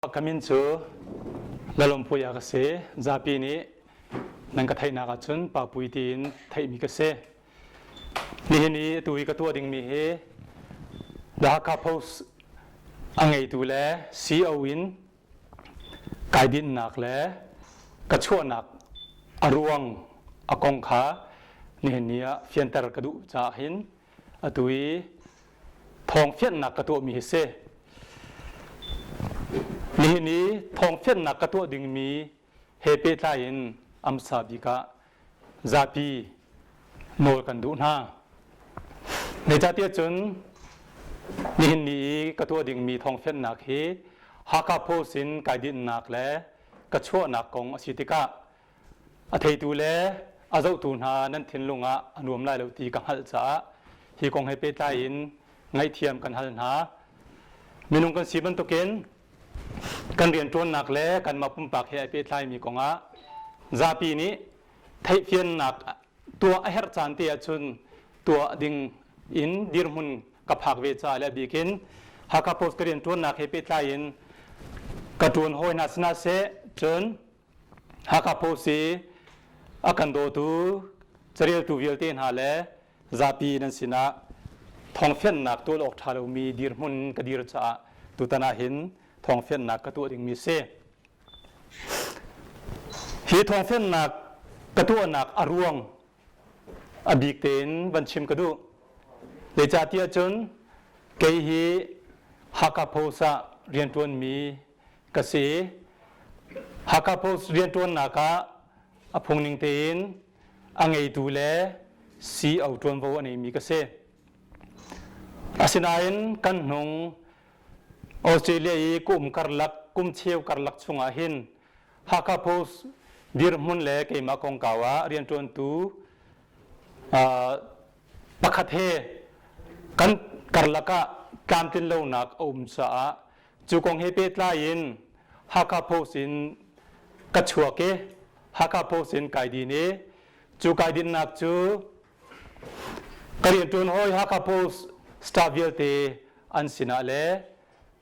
Ka min cu Lalawmpuia ka si. Zapi nih nan ka theihnak ahcun Papui tiin theihmi ka si. Nihin i atu i ka tuah dingmi hi The Hakha Post a ngeitu le CEO in kai dinhnak le ka chuahnak a ruang a kong kha nihin ni ah fianter ka duh caah hin atu i thawngfianhnak ka tuahmi hi si. Nihin i thawngfianhnak ka tuah dingmi he pehtlai in amsa bik ah zapi nawl kan duh hna. Zeicahtiah cun nihin ni i ka tuah dingmi thawngfianhnak hi Hakha Post in kai dinhnak le ka chuahnak kong a si tikah A theitu le a zohtu hna nan thinlung ah a nuam lai lo ti ka hngalh caah hi kong he pehtlai in ngaihthiam kan hal hna. Minung kan si bantukin kan rianṭuannak le kanmah pumpak he ai pehtlaimi kongah zapi nih theihfiannak tuah a herh caan te ahcun tuah ding in dirhmun ka phak ve caah le a bik in Hakha Post ka rianṭuannak he pehtlai in ka ṭuan hawi hna sinah seh cun Hakha Post i a kan dawtu careltu vialte hna le zapi nan sinah thawngfianhnak tuah awk ṭha lomi dirhmun ka dir caah tutan ah hin thawngfianhnak ka tuah dingmi si. Hi thawngfianhnak ka tuahnak a ruang a bik tein van chim ka duh. Zeicahtiah cun kei hi Hakha Post ah rianṭuanmi ka si. Hakha Post rianṭuannak ah a phungning tein a ngeitu le CEO ṭuanvo a neimi ka si. Asinain kan hnung Australia i kum karlak kum cheu karlak chungah hin Hakha Post dirhmun le keimah kongkau ah rianṭuantu pakhat he kan karlak ah tlamtlinlonak a um caah Cu kong he pehtlai in Hakha Post in ka chuak i Hakha Post in kai din i cu kai dinnak cu ka rianṭuan hawi Hakha Post staff vialte an sinah le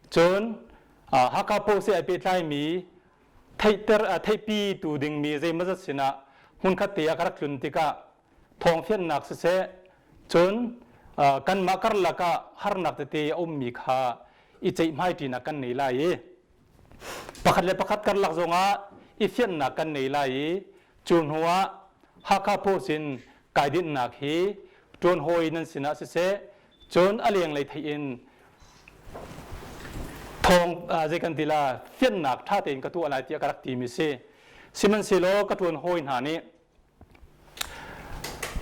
cun Hakha Post he ai pehtlaimi theihter theihpi tu dingmi zeimawzat sinah hmunkhat te ah ka rak tlun tikah thawngfianhnak siseh cun kanmah karlak ah harnak tete a ummi kha i ceihmaiṭinak kan nei lai i pakhat le pakhat karlak zongah i fianhnak kan nei lai i cu hnu ah Hakha Post in kai dinhnak hi ṭuan hawi nan sinah siseh cun a lenglei theih in thawng zei kan ti la fianhnak ṭha tein ka tuah lai tiah ka rak timi si sihmanhsehlaw ka ṭuan hawi hna nih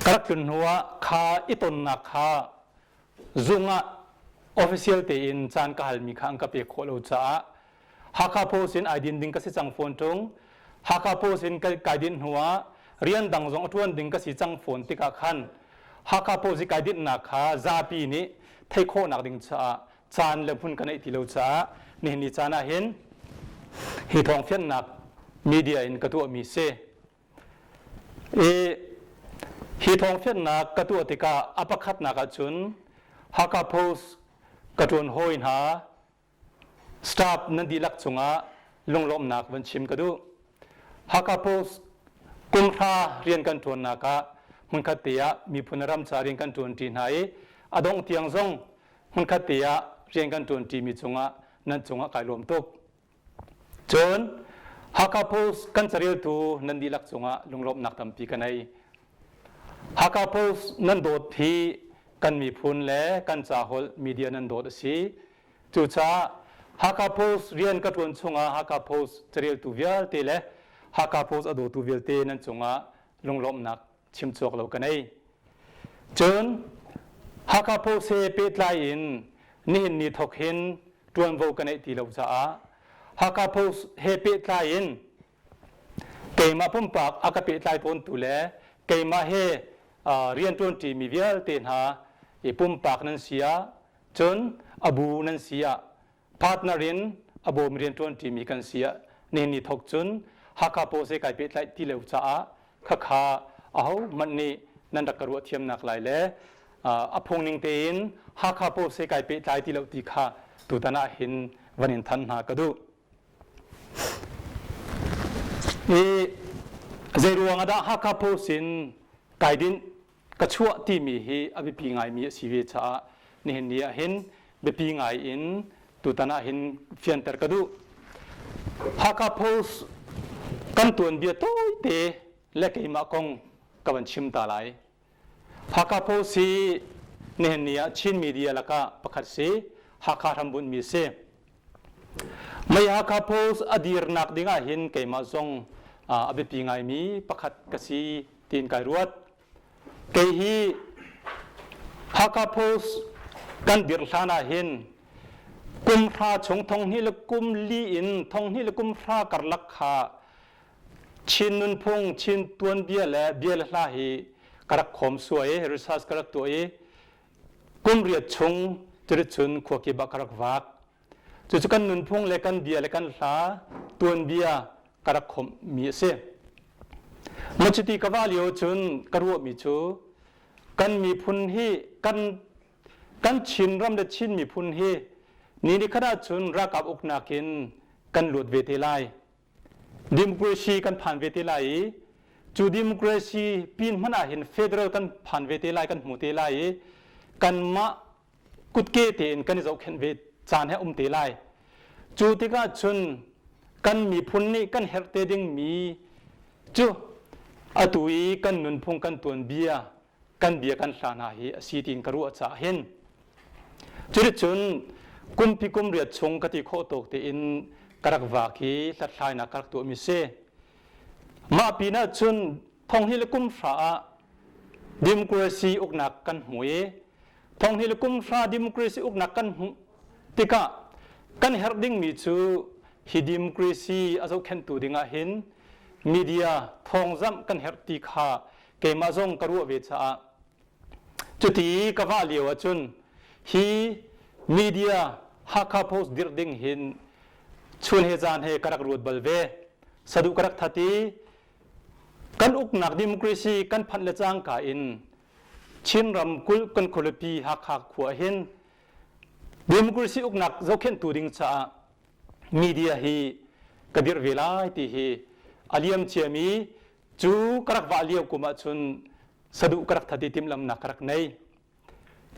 Ka rak tlun hnuah kha i tonnak kha zung ah official tein caan ka halmi kha an ka pek khawh lo caah Hakha Post in ai din ding ka si cang fawn ṭung. Hakha Post in kai dinh hnuah rian dang zong a ṭuan ding ka si cang fawn tikah khan Hakha Post i kai dinhnak kha zapi nih theih khawhnak ding caah caan le hmun ka neih ti lo caah nihin ni caan ah hin hi thawngfianhnak media in ka tuahmi si. I hi thawngfianhnak ka tuah tikah a pakhatnak ahcun Hakha Post ka ṭuan hawi hna staff nan dihlak cungah lunglawmhnak van chim ka duh. Hakha Post kum hra rian kan ṭuannak ah hmunkhat te ah miphun ram ca rian kan ṭuanṭi hna i a dongh tiang zong hmunkhat te ah rian kan ṭuanṭimi cungah nan cungah kai lawm tuk. Cun Hakha Post kan careltu nan dihlak cungah lunglawmhnak tampi ka nei. Hakha Post nan dawt hi kan miphun le kan ca holh media nan dawt a si. Cucaah Hakha Post rian ka ṭuan chungah Hakha Post careltu vialte le Hakha Post a dawtu vialte nan cungah lunglawmhnak chim cawk lo ka nei. Cun Hakha Post he pehtlai in nihin ni thok hin ṭuanvo ka neih ti lo caah Hakha Post he pehtlai in keimah pumpak a ka pehtlai tawntu le keimah he rianṭuanṭimi vialte hna i pumpak nan si ah cun a bu nan si ah partner in a bawm rianṭuanṭimi kan si ah nihin ni thok cun Hakha Post he kai pehtlaih ti lo caah khakha ahohmanh nih nan rak ka ruah thiamnak lai le a phungning tein Hakha Post he kai pehtlai ti lo ti kha tutan ah hin van in than hna ka duh. I zei ruang ah dah Hakha Post in kai dinh ka chuah timi hi a biapi ngaimi a si ve caah nihin ni ah hin biapi ngai in tutan ah hin fianter ka duh. Hakha Post kan tuanbia tawite le keimah kong ka van chim ta lai. Hakha Post hi nihin ni ah Chin media lakah pakhat si, Hakha hrambunhmi si. Mei Hakha Post a dirnak ding ah hin keimah zong a biapi ngaimi pakhat ka si tiin kai ruat. Kei hi Hakha Post kan dirh hlan ah hin kum hra chung thong hnih le kum li in thong hnih le kum hra karlak kha Chin nunphung, Chin tuanbia le bia le hla hi ka rak khawm suai i research ka rak tuah i kum riat chung cuticun khuakip ah ka rak vak. Cucu kan nunphung le kan bia le kan hla tuanbia ka rak khawmhmi a si. Maw cuti ka vah lio cun ka ruahmi cu kan miphun hi kan kan Chin ram le Chin miphun hi ni ni khat ahcun ralkap uknak in kan luat ve te lai. Democracy kan phan ve te lai i cu democracy pin hmanh ah hin federal kan phan ve te lai kan hmu te lai i kanmah kutke tein kan i zohkhenh ve caan he um te lai. Cu tikah cun kan miphun nih kan herh te dingmi cu atu i kan nunphung kan tuanbia kan bia kan hla hna hi a si tiin ka ruah caah hin cuticun kumpi kum riat chung ka ti khawh tawk tein ka rak vak hi hlathlainak ka rak tuahmi si. Mah pinah cun thonghnih le kum hra ah democracy uknak kan hmu i thonghnih le kum hra democracy uknak kan hmuh tikah kan herh dingmi cu hi democracy a zohkhenhtu dingah hin media thawngzamh kan herh ti kha keimah zong ka ruah ve caah cuti ka vah lio ahcun hi media Hakha Post dirh ding hin chun he zan he ka rak ruat bal ve saduh ka rak that i kan uknak democracy kan phanh le cangka in Chin ramkulh kan khualipi Hakha khua hin democracy uknak zohkhenhtu ding caah media hi ka dirh ve lai ti hi a liam ciami cu ka rak vah lio kum ahcun saduh ka rak that i timhlamnak ka rak nei.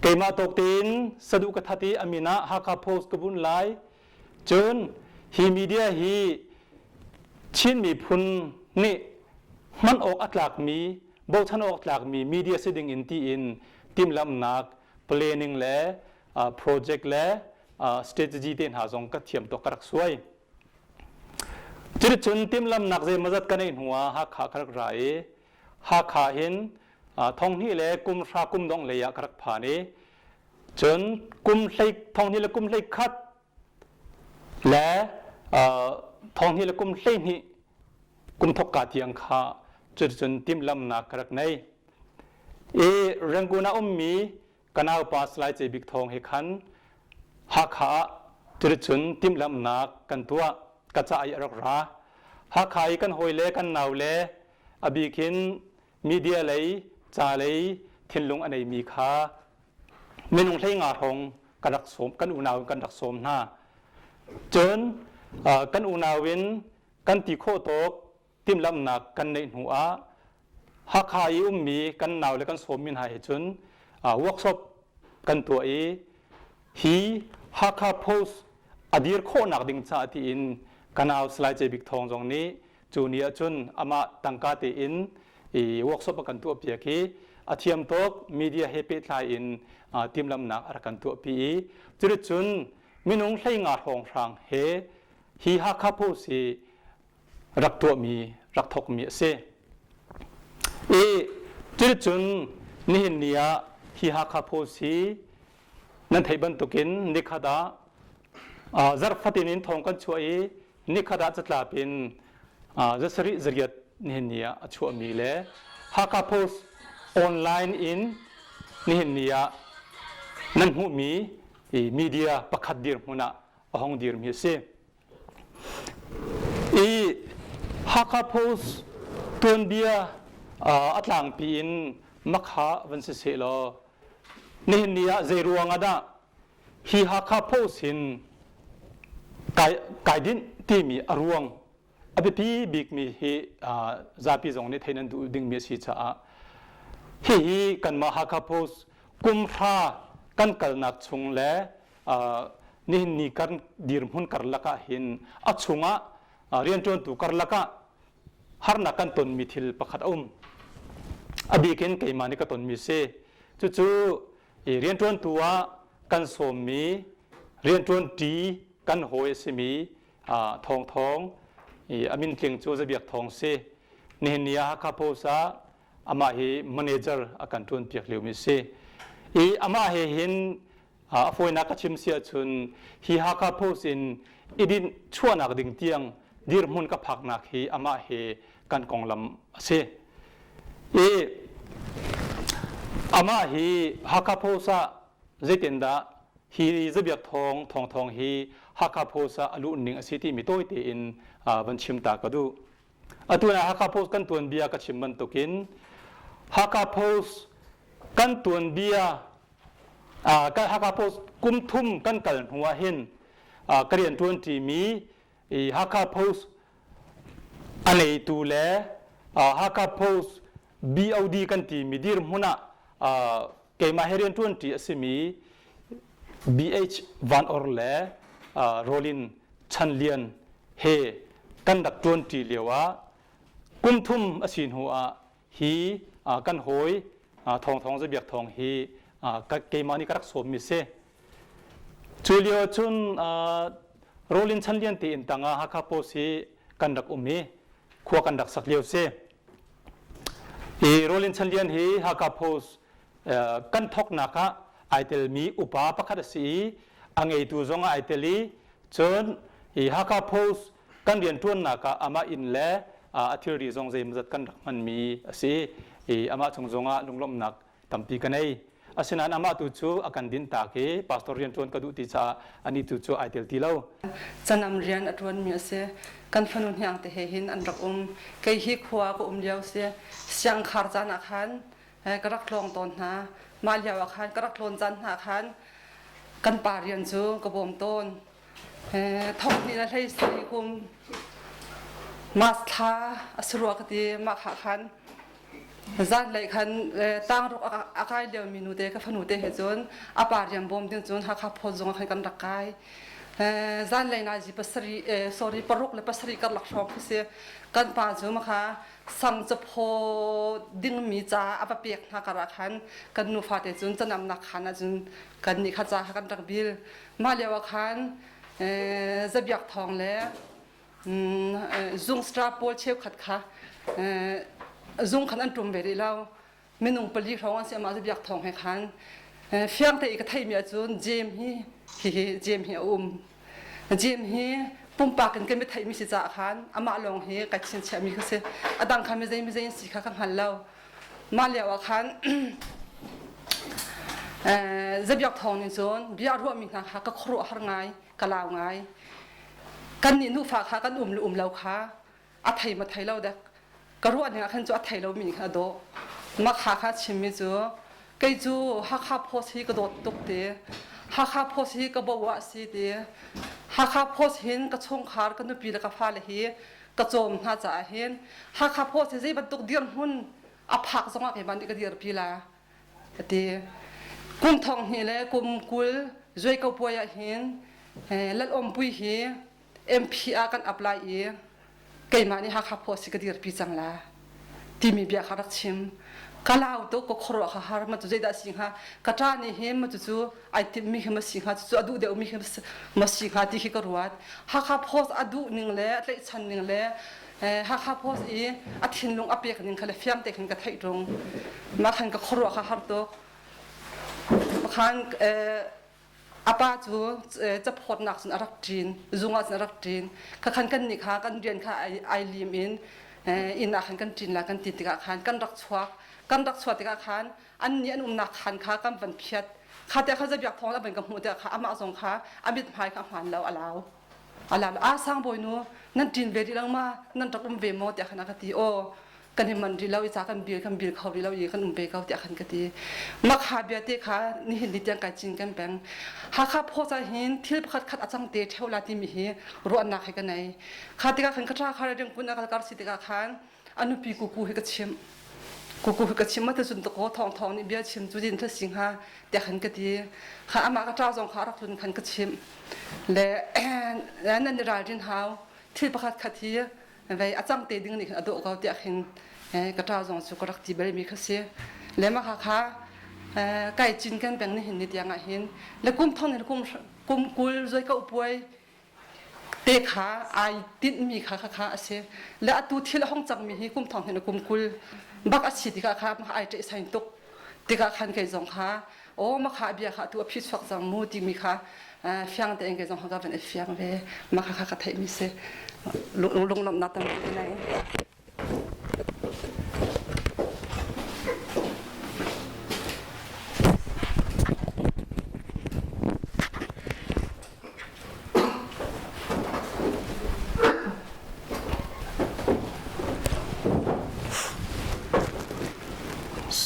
Keimah tawk tein saduh ka that i a min ah Hakha Post ka bunh lai. Cun hi media hi Chin miphun nih hman awk a tlakmi, bochan awk tlakmi media si ding in tiin timhlamhnak, planning le project le strategy te hna zong ka thiam tuk ka rak suai. Cuticun timhlamhnak zeimawzat ka neih hnu ah Hakha ka rak ra i Hakha hin thonghnih le kum hra kum dongh lei ah ka rak phan i cun kum hlei thonghnih le kum hlei khat le thonghnih le kum 12 kum thokka tiang kha cuticun timhlamhnak ka rak nei. I Rangoon ah ummi ka naupa Salai Ce Bik Thawng he khan Hakha ah cuticun timhlamhnak kan tuah ka ca i a rak ra. Hakha i kan hawile kan naule a bik in media lei ca lei thinlung a neimi kha minung hlei nga hrawng kan rak sawm kan unau in kan rak sawm hna. Cun kan unau in kan ti khawh tawk timhlamhnak kan neih hnu ah Hakha i ummi kan nau le kan sawmmi hna he cun workshop kan tuah i hi Hakha Post a dir khawhnak ding caah tiin ka nau Salai Ce Bik Thawng zong nih cu ni ahcun amah tangka tein i workshop a kan tuahpiak i a thiam tuk media he pehtlai in timhlamhnak a rak kan tuahpi i cuticun minung 15 hrawnghrang he hi Hakha Post hi rak tuahmi rak thawkmi a si. I cuticun nihin ni ah hi Hakha Post hi nan theih bantukin nikhat ah zarh fatin in thawng kan chuah i nikhat ah catlap in zasarih zariat nihin ni ah a chuahmi le Hakha Post online in nihin ni ah nan hmuhmi media pakhat dirhmun ah a hong dirmi a si. I Hakha Post tuanbia a tlangpi in makha van si seh law nihin ni ah zei ruang ah dah hi Hakha Post hin kai, kai dinh timi a ruang. A biapi bikmi hi zapi zong nih theih nan duh dingmi a si caah hihi kanmah Hakha Post kum hra kan kalnak chung le nihin ni kan dirhmun karlak ah hin a chungah rianṭuantu karlak ah harnak kan tonmi thil pakhat a um. A bik in keimah nih ka tonmi si. Cucu rianṭuantu ah kan sawmmi rianṭuanṭi kan hawi a simi Thawng Thawng a min tling cu Zabiak Thawng si. Nihin ni ah Hakha Post ah amah hi manager a kan ṭuan piak liomi si. I amah he hin a fawinak ka chim si ahcun hi Hakha Post in i dinh chuahnak ding tiang dirhmun ka phaknak hi amah he kan konglam a si. I amah hi Hakha Post ah zeitindah hi Zabiak Thawng Thawng Thawng hi Hakha Post ah a luh ning a si timi tawi tein van chim ta ka duh. Atu na Hakha Post kan tuanbia ka chim bantukin Hakha Post kan tuanbia kan Hakha Post kum thum kan kal hnu ah hin ka rian ṭuanṭimi Hakha Post a neitu le Hakha Post BOD kan timi dirhmun ah keimah he rian ṭuanṭi a simi BH Van Or le Rolin Chan Lian he kan rak ṭuanṭi lio ah kum thum a si hnu ah hi kan hawi Thawng Thawng Zabiak Thawng hi keimah nih ka rak sawmmi si. Cu lio cun Rolin Chan Lian te inn tangah Hakha Post hi kan rak um i khua kan rak sak lio si. Hi Rolin Chan Lian hi Hakha Post kan thawknak ah ai telmi upa pakhat a si i a ngeitu zong ah ai tel i cun hi Hakha Post kan rianṭuannak ah amah inn le a thilri zong zeimawzat kan rak hmanmi a si i amah cung zongah lunglawmhnak tampi ka nei. Asinain amah tu cu a kan dinhtak i pastor rianṭuan ka duh ti caah anih tu cu ai tel ti lo. Canam rian a ṭuanmi a si. Kan fanu hniang te he hin an rak um. Kei hi khua ka um lio si. Siangkhar caan ah khan ka rak tlawng tawn hna. Mah lio ah khan ka rak tlawn caan hna khan kan pa rian cu ka bawm tawn. Thong hnih le hlei sari kum March thla a si rua ka ti. Mah kha khan Zanlei khan tlangruk a kai liomi nute ka fanu te he cun a pa rian bawm ding cun Hakha phawt zung ah khan kan rak kai. Zanlei nazi pasarih sorry paruk le pasarih karlak hrawng khi si. Kan pa cu makha sang caphaw dingmi ca a va pek hna kar ah khan kan nufa te cun canamnak khan ah cun kan nih kha ca kha kan rak bil. Mah lio ah khan zabiak thawng le zung staff pawl cheukhat kha zung khan an ṭum ve rih lo minung pali hrawng an si amah cu biak thawng he khan fiang te i ka theimi ahcun Jem hi hihi Jem hi a um Jem hi pumpak in kan mi theimi si caah khan amah lawng hi kai chinchiahmi kha si a dang kha mi zei mi zei an si kha ka hngal lo mah lio ah khan zabiak thawng nih cun bia ruahmi hna kha ka khuaruah har ngai ka lau ngai kannih nufa kha kan um le um lo kha a thei ma thei lo dek ka ruah ning ah khan cu a thei lomi nih khan a dawh mah kha kha chimmi cu kei cu Hakha Post hi ka dawt tuk ti Hakha Post hi ka bo ah si ti Hakha Post hin ka chungkhar ka nupi le ka fale hi ka cawm hna caah hin Hakha Post hi zei bantuk dirhmun a phak zongah keimah nih ka dirpi la a ti. Kum thong hnih le kum 20 zuai ko puai ah hin Lal Awmpui hi MP ah kan apply i keimah nih Hakha Post hi ka dirpi cang la timi bia kha rak chim. Ka lau tuk ka khuaruah kha har ma cu zeidah si hnga ka ṭa nih hin ma cu ai timhmi khi ma si hnga cucu a duh deuhmi khi ma si hnga ti khi ka ruat. Hakha Post a duh ning le a tlaihchan ning le Hakha Post i a thinlung a pek ning kha le fiang te khin ka theih ṭung. Mah khan ka khuaruah kha har tuk. Khan a pa cu caphawtnak cun a rak ṭin, zung ah cun a rak ṭin. Kha khan kan nih kha kan rian kha ai lim in inn ah khan kan ṭin la kan ti tikah khan kan rak chuak. Kan rak chuah tikah khan an nih an umnak khan kha kan van phiat. Kha te kha zabiak thawng a van ka hmuh tikah kha amah zong kha a mithmai kha a hmaan lo a lau. Ala a sang bawinu nan ṭin ve rih lo ma nan rak um ve maw tiah khan a ka ti aw. Kan i manh rih lo i ca kan bil kan bil kho rih lo i kan um ve ko tiah khan ka ti. Makha bia te kha nihin ni tiang kai cin kan peng. Hakha Post ah hin thil pakhat khat a cang te ṭheo la timi hi ruahnak he ka nei. Kha tikah khan ka ṭha kha ring kun a kal kar si tikah khan a nupi kuku hi ka chimh. Kuku hi ka chim ma cun takaw thawng thawng nih bia chim cu din thla si hnga tiah khan ka ti. Kha amah ka ṭa zong kha a rak tlun khan ka chimh. Le nan i ralrin hau thil pakhat khat hi vei a cang te ding nih khin a dawh ko tiah khin ka ṭa zong cu ka rak ti balmi kha si. Le mah kha kha kai cin kan peng ni hin ni tiang ah hin le kum thong ni kum kum kul zoi ko puai te kha ai tinhmi kha kha kha a si. Le atu thil a hong cangmi hi kum thong hin kum 20 bak a si tikah kha ai ṭeh sain tuk tikah khan kei zong kha aw ma kha bia kha atu a phi chuak cang mu timi kha fiang tein kei zong ka van i fiang ve ma kha kha ka theihmi si lunglawmhnak tampi nei.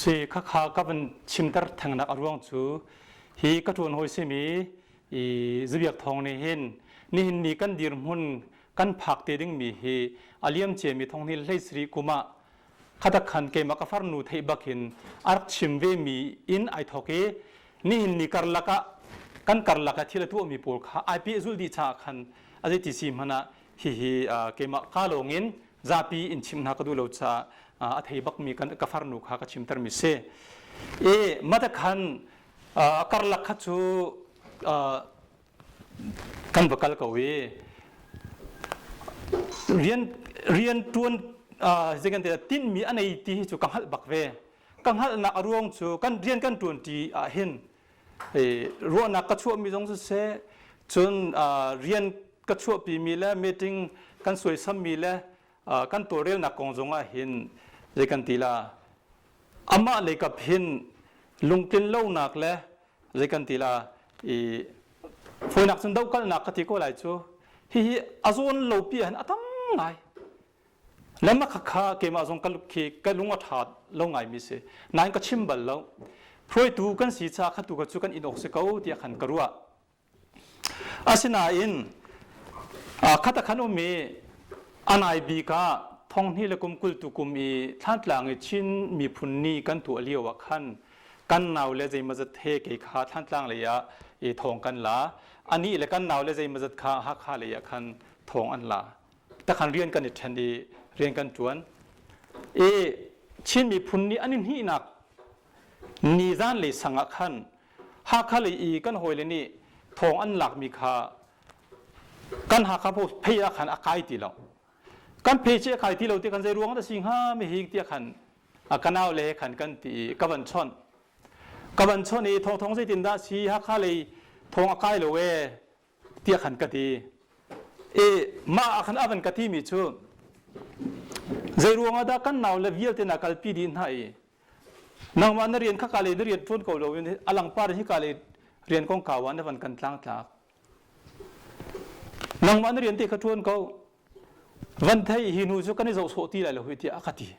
Si khakha ka van chimter thengnak a ruang cu hi ka ṭuan hawi simi i Zabiak Thawng nih hin nihin ni kan dirhmun kan phak te dingmi hi a liam ciami thong ni 13 kum ah khatak khan keimah ka farnu theih bak in a rak chim ve mi in ai thawk i nihin ni karlak ah kan karlak ah thil a tuahmi pawl kha ai pehzulh dih caah khan a zeiti si hmanh ah hihi keimah ka lawng in zapi in chim hna ka duh lo caah a thei bakmi kan ka farnu kha ka chimter mi si. E mata khan karlak kha cu kan va kal ko i rian rian tuan zei kan ti tinmi a nei ti hi cu ka hngalh bak ve ka hngalhnak a ruang cu kan rian kan tuan ti ah hin ruahnak ka chuahmi zong siseh cun rian ka chuahpimi le meeting kan suaisammi le kan tawlrelnak kong zong ah hin zei kan ti la amah lei kap hin lungtlin lonak le zei kan ti la i fawinak cun dohkalnak ka ti ko lai cu hihi a zawn lo pi ah hin a tam ngai Lama kha keimah zong ka khi ka lung a ṭha lo ngaimi si. Nain ka chim bal lo. Hruaitu kan si caah kha tu ka cu kan in awk si ko tiah khan ka ruah. Asinain khata khan um i anai bik ah thonghnih le kum 20 tu kum i Thlantlang i Chin miphun ni kan tuah lio ah khan kan nau le zeimawzat he kei kha Thlantlang lei ah i thawng kan la. Anih le kan nau le zeimawzat kha Hakha lei ah khan thawng an la. Takhan rian kan i ṭhen i rian kan ṭuan. I Chin miphun nih an i hnihnak nizan lei sang ah khan Hakha lei i kan hawile nih thawng an lakmi kha kan Hakha post phei ah khan a kai ti lo. Kan phei ci a kai ti lo ti kan zei ruang dah si hnga mi hi tiah khan a ka nau le he khan kan ti i ka van chawnh. Ka van chawnh i thawng thawng zeitin dah si Hakha lei thawng a kai lo ee tiah khan ka ti. I mah ah khan a van ka timi cu zei ruangah dah kan nau le vialte na kalpi dih hna i nangmah na rian kha ka le na rian ṭuan ko lo in a langpar hi ka le rian kongkau ah na van kan tlangtlak. Nangmah na rian te kha ṭuan ko. Van thei hi hnu cu kan i zoh sawh ti lai lo hui tiah a ka ti.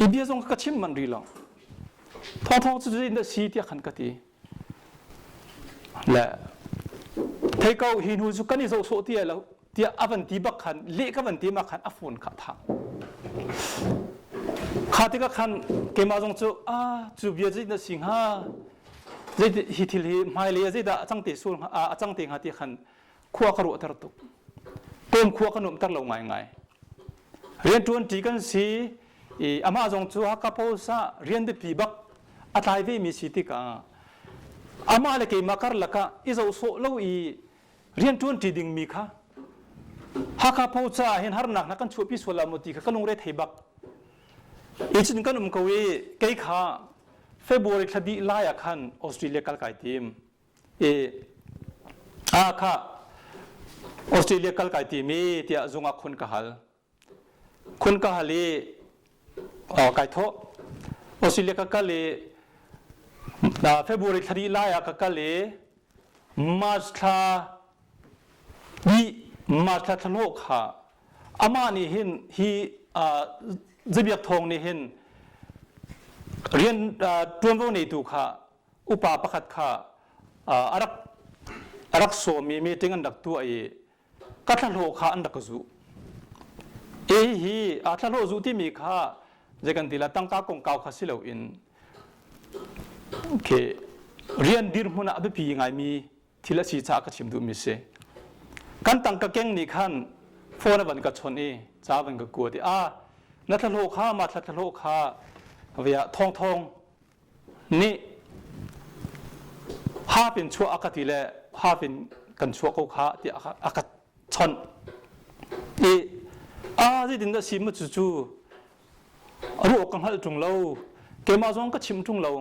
I bia zong ka chim manh rih lo. Thawngthawng cu zeitin dah si tiah khan ka ti. Le thei ko hi hnu cu kan i zoh sawh ti lai lo tiah a van ti bak khan leh ka van ti ma khan a phone kha tha. Kha tikah khan keimah zong cu a cu bia zeitin dah si hnga zei hi thil hi hmailei ah zeidah a cang te sul a cang te hnga ti khan khua ka ruahter tuk. Kawm khua ka nuamhter lo ngaingai. Rianṭuanṭi kan si i amah zong cu Hakha Post ah rian biapi bak a tlai vemi si tikah amah le keimah karlak ah i zoh sawh lo i rianṭuanṭi dingmi kha Hakha Post caah hin harnak hna kan chuahpi sual la maw ti kha ka lungre thei bak. I cun kan um ko i kei kha February thla dih lai ah khan Australia kal kai tim. I ah kha Australia kal kai timi tiah zung ah khun ka hal. Khun ka hal i kai thawh. Australia ka kal i February thla dih lai ah ka kal i March thla dih March thla thlahlawh kha amah nih hin hi. Zabiak Thawng nih hin rian ṭuanvo neitu kha upa pakhat kha a rak a rak sawm i meeting an rak tuah i ka thlahlawh kha an rak ka zuh. E hi a thlahlawh zuh timi kha zei kan ti la tangka kongkau kha si loin okay rian dirhmun ah a biapi ngaimi thil a si caah ka chim duhmi si. Kan tangka keng nih khan phone a van ka chawnh i ca van ka kuat i a na thlahlawh kha ma thla thlahlawh kha via thong thong nih half in chuah a ka ti le half in kan chuah ko kha tiah a ka chawnh i a zeitin dah si mu cu cu a ruah ka hngalh ṭung lo keimah zong ka chim ṭung lo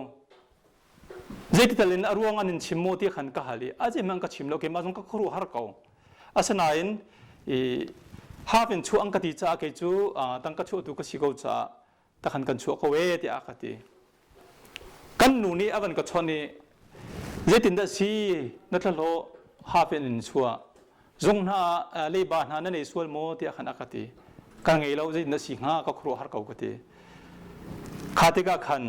Zeitital in a ruang an in chim maw ti khan ka hal i a zeihmanh ka chim lo keimah zong ka khuaruah har ko. Asinain i half in chuah an ka ti caah kei cu tangka chuahtu ka si ko caah takhan kan chuah ko ee tiah ka ti. Kan nu nih a van ka chawnh i zeitindah si na thlahlawh half in in chuah zung hna leiba hna na nei sual maw tiah khan a ka ti ka ngei lo zei na si hnga ka khuaruah har ko ka ti kha tikah khan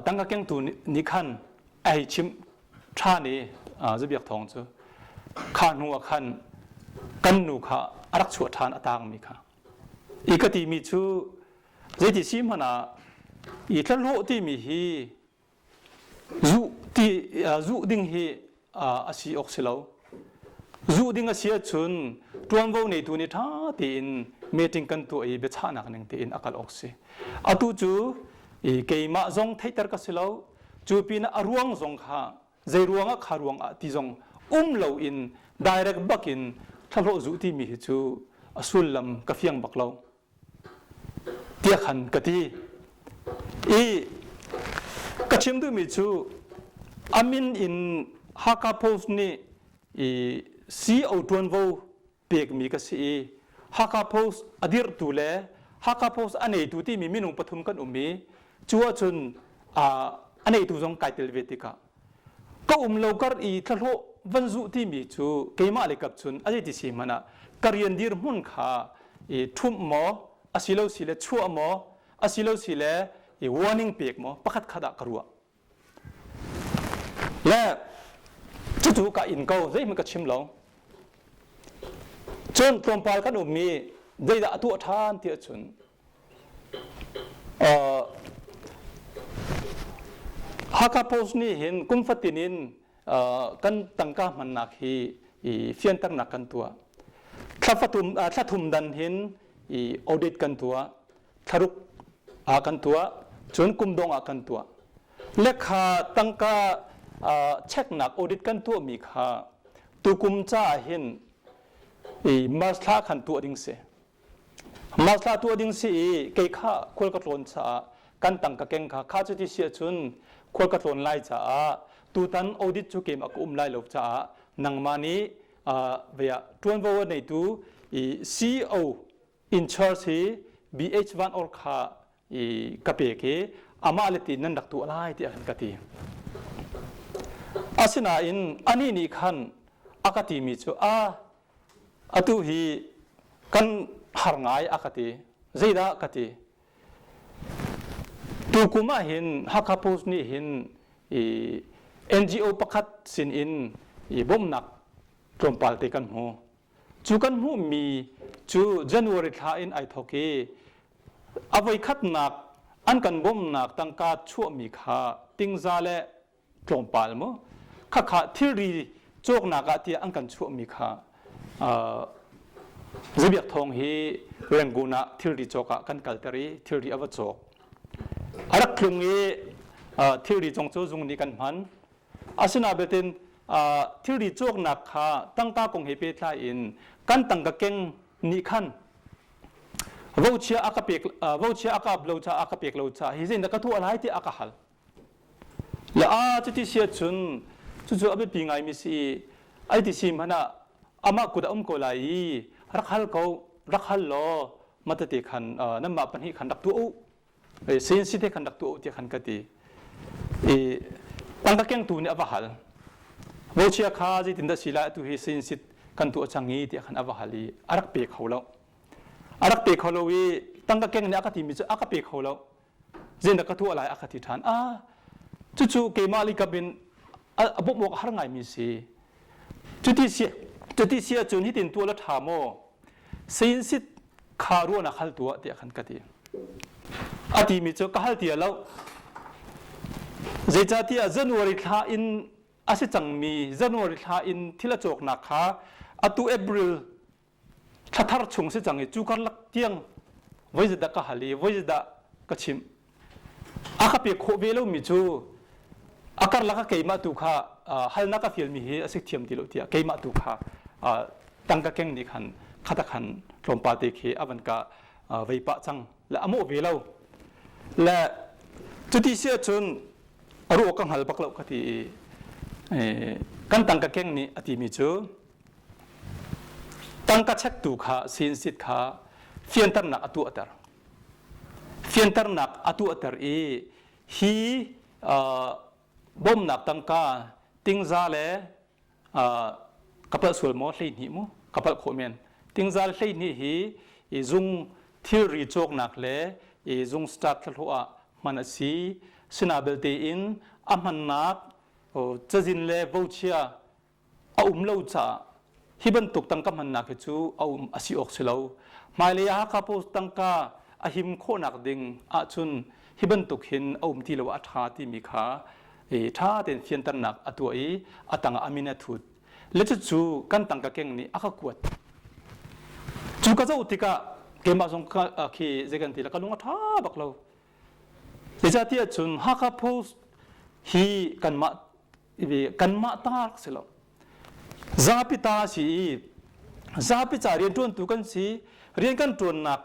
tangka kengtu nih khan a hei chimh ṭhan i Zabiak Thawng cu kha hnu ah khan kan nu kha a rak chuah ṭhan a tangmi kha i ka timi cu zeiti si hmanh ah i thlahlawh timi hi Zuh ti zuh ding hi a si awk si lo. Zuh ding a si ahcun ṭuanvo neitu nih ṭha tein meeting kan tuah i biachahnak ning tein a kal awk si. Atu cu keimah zong theihter ka si lo. Cu pinah a ruang zong kha zei ruangah kha ruangah ti zong um loin direct bakin thlahlawh zuh timi hi cu a sullam ka fiang bak lo. Tiah khan ka ti. I ka chim duhmi cu a min in Hakha Post nih i CEO ṭuanvo pekmi ka si i Hakha Post a dirhtu le Hakha Post a neitu timi minung pathum kan um i cu ahcun a neitu zong kai tel ve tikah ka um lo kar i thlahlawh van zuh timi cu keimah le kap cun a zeiti si hmanh ah ka rian dirhmun kha i ṭhumh maw asilo si le chuah maw asilo si le i warning pek maw pakhat khat ah ka ruah le cucu ka in ko zeihmanh ka chim lo cun tlawmpal kan um i zeidah a tuah ṭhan ti ahcun Hakha Post nih hin kum fatin in kan tangka hmannak hi i fianternak kan tuah. Thla fatum thla thum dan hin i audit kan tuah. Thlaruk ah kan tuah. Cun kum dong ah kan tuah. Lekha tangka checknak audit kan tuahmi kha tukum caah hin i March thla khan tuah ding si. March tuah ding si i kei kha khual ka tlawn caah kan tangka keng kha kha cuti si ahcun khual ka tlawn lai caah tutan audit cu keimah ka um lai lo caah nangmah nih vea ṭuanvo a neitu i CEO in charge hi BH Van Or kha i ka pek i amah le ti nan rak tuah lai tiah khan ka ti. Asinain anih nih khan a ka timi cu a Atu hi kan har ngai a ka ti. Zeidah ka ti? Tukum ah hin Hakha Post nih hin i NGO pakhat sin in i bawmhnak tlawmpal te kan hmu. Cu kan hmuhmi cu January thla in ai thawk i a voikhatnak an kan bawmhnak tangka chuahmi kha tingza le tlawmpal mu khakha thilri cawknak ah tiah an kan chuahmi kha Zabiak Thawng hi Rangoon ah thilri cawk ah kan kalter i thilri a va cawk a rak tlung i thilri zong cu zung nih kan hman asina betin thilri cawknak kha tangka kong he pehtlai in kan tangka keng nih khan vochia a ka pek vochia a ka ap lo ca a ka pek lo ca hi zeidah ka tuah lai tiah a ka hal Le a cuti si ahcun cucu a biapi ngaimi si i ai ti si hmanh ah amah kut a um ko lai i rak hal ko rak hal law matete khan nanmah pahnih khan rak tuah u CNC te khan rak tuah u tiah khan ka ti i tangka kengtu nih a va hal vochia kha zeitindah si lai atu hi CNC kan tuah cang i tiah khan a va hal i a rak pe kho lo a rak pe kho lo i. Tangka keng nih a ka timi cu a ka pe kho lo. Zeidah ka tuah lai a ka ti ṭhan. Ah, cucu keimah likap in a bawmh awk a har ngaimi si. Cuti si cuti si ahcun hitin tuah la ṭha maw? Sein sit kha ruahnak hal tuah tiah khan ka ti. A timi cu ka hal ti lo. Zeicahtiah January thla in a si cangmi January thla in thil a cawknak kha atu April thla thar chung si cang i cu karlak tiang voi zeidah ka hal i voi zeidah ka chimh a ka pek khawh ve lomi cu a karlak ah keimah tu kha halnak ka fialmi hi a si thiam ti lo tiah keimah tu kha tangka keng nih khan khata khan tlawmpal te khi a van ka vei pah cang le a mawh ve lo le cuti si ahcun a ruah ka hngal bak lo ka ti i kan tangka keng nih a timi cu Tangka chektu kha sinsit kha fianternak a tuahter. Fianternak a tuahter i hi bawmnak tangka tingza le ka palh sual maw 12 mu ka palh khawh men tingza le 12 hi i zung thilri cawknak le i zung staff thlahlawh ah hman a si sina belte in a hmannak cazin le vochia a um lo caah hi bantuk tangka hmannak hi cu a um a si awk si lo. Hmailei ah Hakha Post tangka a him khawhnak ding ahcun hi bantuk hin a um ti lo a ṭha timi kha ṭha tein fianternak a tuah i a tangah a min a thut. Le cucu kan tangka keng nih a ka kuat. Cu ka zoh tikah keimah zong khi zei kan ti la ka lung a ṭha bak lo. Zeicahtiah cun Hakha Post hi kanmah kanmah ta rak si lo zapi ta si i zapi ca rianṭuantu kan si rian kan ṭuannak